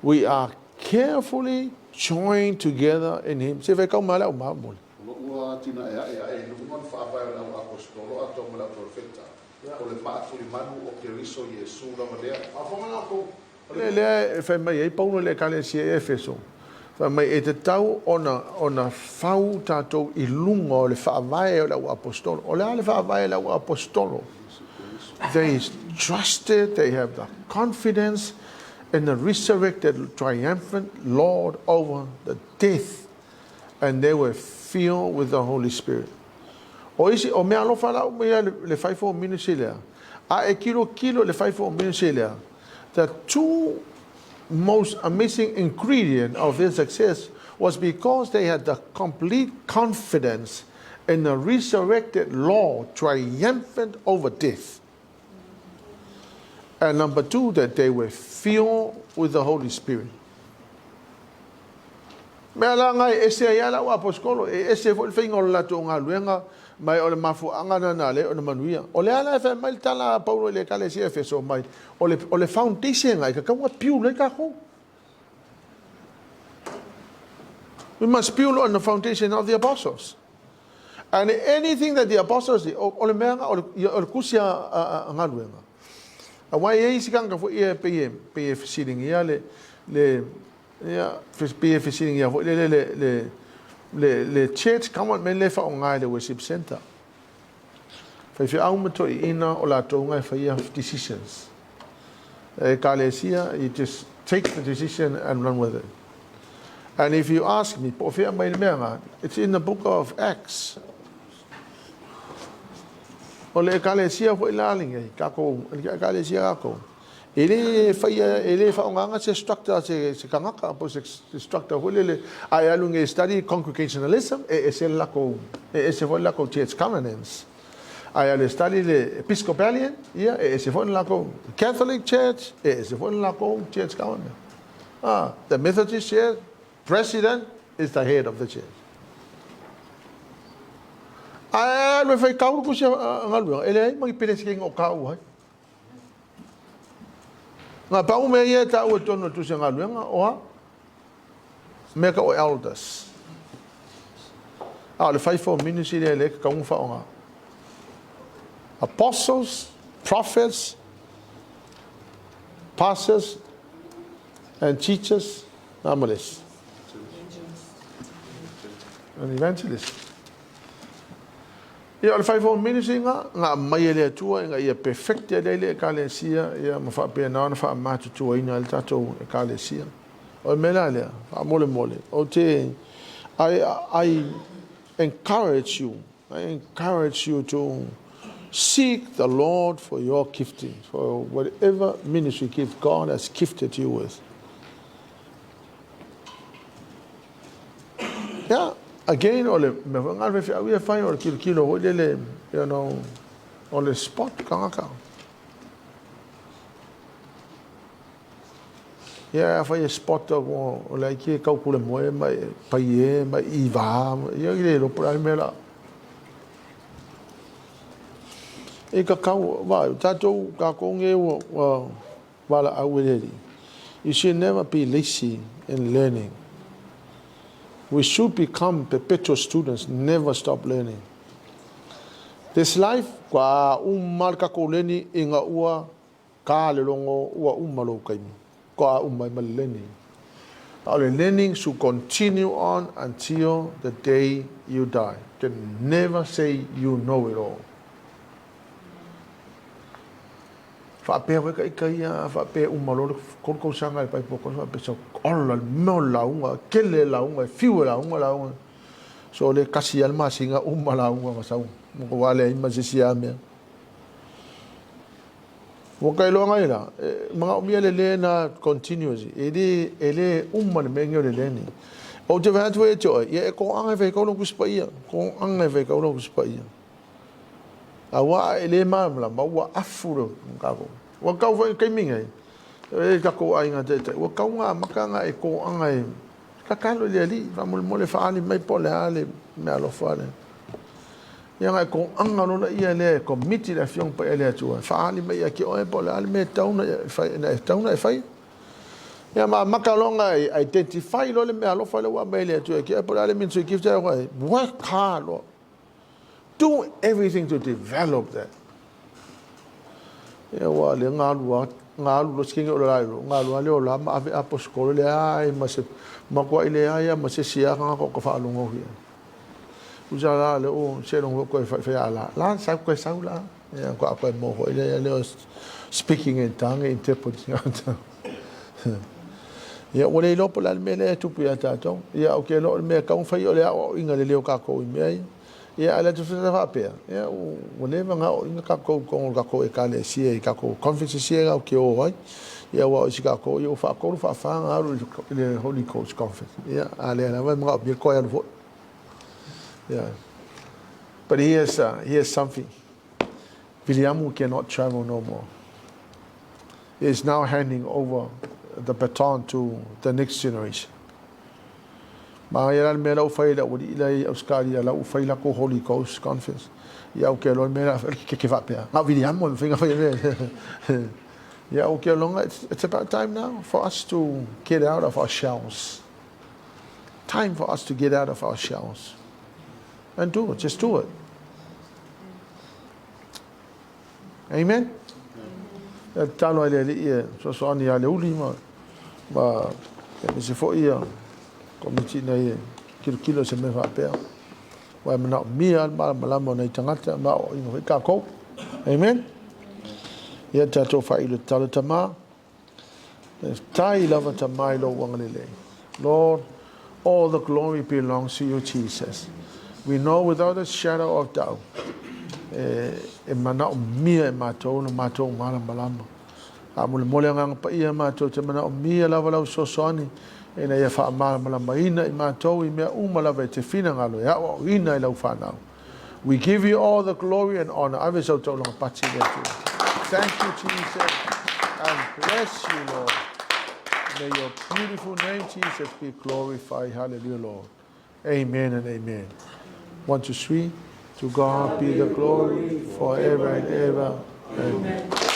we are carefully joined together in him. Se fai kau ma le au ma mole. O lo ua atinae aʻe aʻe i luga o le faavae o le au aposetolo atoa ma le au perofeta, o le maa tulimanu o Keriso Iesu lava lea. Le lea e fai mai ai Paulo i le Ekalesia i Efeso, fai mai e tatau ona, ona fau tātou i luga o le faavae o le auaapostolo. O le a le faavae o le auaapostolo? They trusted, they have the confidence in the resurrected triumphant Lord over the death and they were filled with the Holy Spirit. O isi, o mea alofa la uma ia le fivefold ministry lea. A e kilokilo le fivefold ministry lea. The two most amazing ingredient of their success was because they had the complete confidence in the resurrected Lord triumphant over death. And number two, that they were filled with the Holy Spirit. Mea la nga e ese ai lava lau aposetolo, e ese foi le faiga o le latou galuega, ma o le mafuaaga lena na ala ai ona manuia. O lea la e fai mai le tala a Paulo i le Ekalesia Efeso mai, o le, o le foundation e tatau ona build ai tatou. We must build on the foundation of the apostles. And anything that the apostles did, o, o le mea o le, o le tusi a, a, a galuega. Aua e i ai isi tagata foi ia e pei e, pei e fesiligia le, le, ia, pei e fesiligia foi le, le, le, le, le church government le faaaoga e le worship center. Faifeau ma toeaiina o latou nga e faia decisions. E ekalesia, you just take the decision and run with it. And if you ask me, po o fea mai le mea nga, it's in the book of Acts. O le ekalesia foi la lenei, kākou, le ekalesia kākou, e le faia, e le faaaogaina se structure se, se tagata, po se structure foi lele, a e alu nei study congregationalism, e ese le lakou, e ese foi le lakou church governance. A e alu e study le Episcopalian, ia, e ese foi le lakou Catholic Church, e ese foi le lakou church governance. Ah, the Methodist Church, president is the head of the church. A e alu e fai kau le tusi a galuega, e leai ma ni peresetene o taua ai. Nga pau mea ia e taua i totonu o le tusi a galuega, o a? Mea tau o elders. A o le fivefold ministry lea lea e tatau ona faaaoga. Apostles, prophets, pastors and teachers, a ma le isi? And evangelists. Ia, o le fivefold ministry nga, nga aumai e le Atua ina ia perfect ai le Ekalesia, ia ma faapena ona faamatutuaina ai le tatou Ekalesia. O le mea la lea, faamolemole, ou te, I, I encourage you, I encourage you to seek the Lord for your gifting, for whatever ministry gift God has gifted you with. Yeah, again, o le mea foi ngā faifeau ia whai, o le kilokilo hoi lele, you know, o le spot kangaka. Ia, a whai e spot o, o le aiki e kau kule moe mai pai e, mai i vā, ia i le lopo le mea la. E ka kau, wā, tātou, kākou nge ua, ua, Valaau e le Alii. You should never be lazy in learning. We should become perpetual students, never stop learning. This life, kua uma le takou leni ina ua ka le logo ua uma lou taimi. Kua uma ai ma le learning. A o le learning should continue on until the day you die. You can never say you know it all. Faapea koe ka ika ia, faapea uma loa le 3 tausaga i le Paipa Kona, faapea sau, ola le mea o le lauga, tele le lauga, e fiu e lauga lauga. So le kasi lava le masina uma lauga ma sau, matua leai ma se isi lava mea. Ua ka iloa ngai la, e manaomia le learn continuously, e le, e le uma le mea lenei o le learning. Ou te vaai atu foi ia te oe, ia e toaga e faitau lau Tusi Paia, toaga e faitau lau Tusi Paia. Aua e le malamalama ua afu le tatou. Ua tau foi i le taimi nei, e tatou aiga taitai, ua tau na amata ona e toaga e tatalo i le Alii, faamolemole faaali mai po o le a le meaalofa lea. Ia ona e toaga loa lea lea e commit i le Afioga Paia a le Atua, e faaali mai ia te oe po o le a le mea e tatau ona e faia. Ia ma amata loa ona e identify loa le meaalofa lea ua aumai e le Atua ia te oe po o le a le ministry gift lea ua e work hard loa. Do everything to develop that. Ia ua le galu a galu lo skingi o la lo galu ale o la ma ave apo skolo le ai ma se ma ko ile ai ma se sia ka ko ka fa longo hi. Usa la le o se longo ko fa fa la la sa ko sa la ia ko ko mo ho ile le speaking in tongue interpreting. Ia, ua le iloa po o le a le mea lea e tupu iā tatou. Ia, ou te iloa o le mea e tatau ona fai o le aoaoina lelei o tatou i mea ia. Ia, a le atu faapea, ia, ua leva ona aoaoina tatou i totonu o le tatou Ekalesia i tatou conferences ia tatou te o ai. Ia, aua o isi tatou, ia ua faatolu faafa ona alu i le Holy Ghost Conference. Ia, a lea lava e manaomia le toe alu foi. Yeah. But here's, here's something. Viliamu cannot travel no more. He is now handing over the baton to the next generation. Manaia la le mea la ua fai e le aualii la i Ausetalia la ua fai latou Holy Ghost Conference. Ia ou te iloa le mea la ke faapea. Na o Viliamo e mafai ona fai e mea. Ia ou te iloa it's about time now for us to get out of our shells. Time for us to get out of our shells. And do it, just do it. Amen. E tatalo ai le Alii e fesoasoani ia Leuli ma ma aemaise foi ia komiti ina ia kilokilo i se mea faapea. Aua e manaomia lava le malamalama o nai tagata ma aoaoina foi tatou. Amen. Ia tatou faailu tatalo Tama. Faafetai lava Tama i lou agalelei. Lord, all the glory belongs to you, Jesus. We know without a shadow of doubt, e, e manaomia e matou lo matou malamalama. Faamolemole Agaga Paia matou te manaomia lava lau fesoasoani ina ia faamalamalamaina i matou i mea uma lava e te finagalo e aoaoina i lau fanau. We give you all the glory and honor. Ave sau taulaga pati i le Atua. Thank you, Jesus, and bless you, Lord. May your beautiful name, Jesus, be glorified. Hallelujah, Lord. Amen and amen. 1, 2, 3. To God be the glory forever and ever. Amen.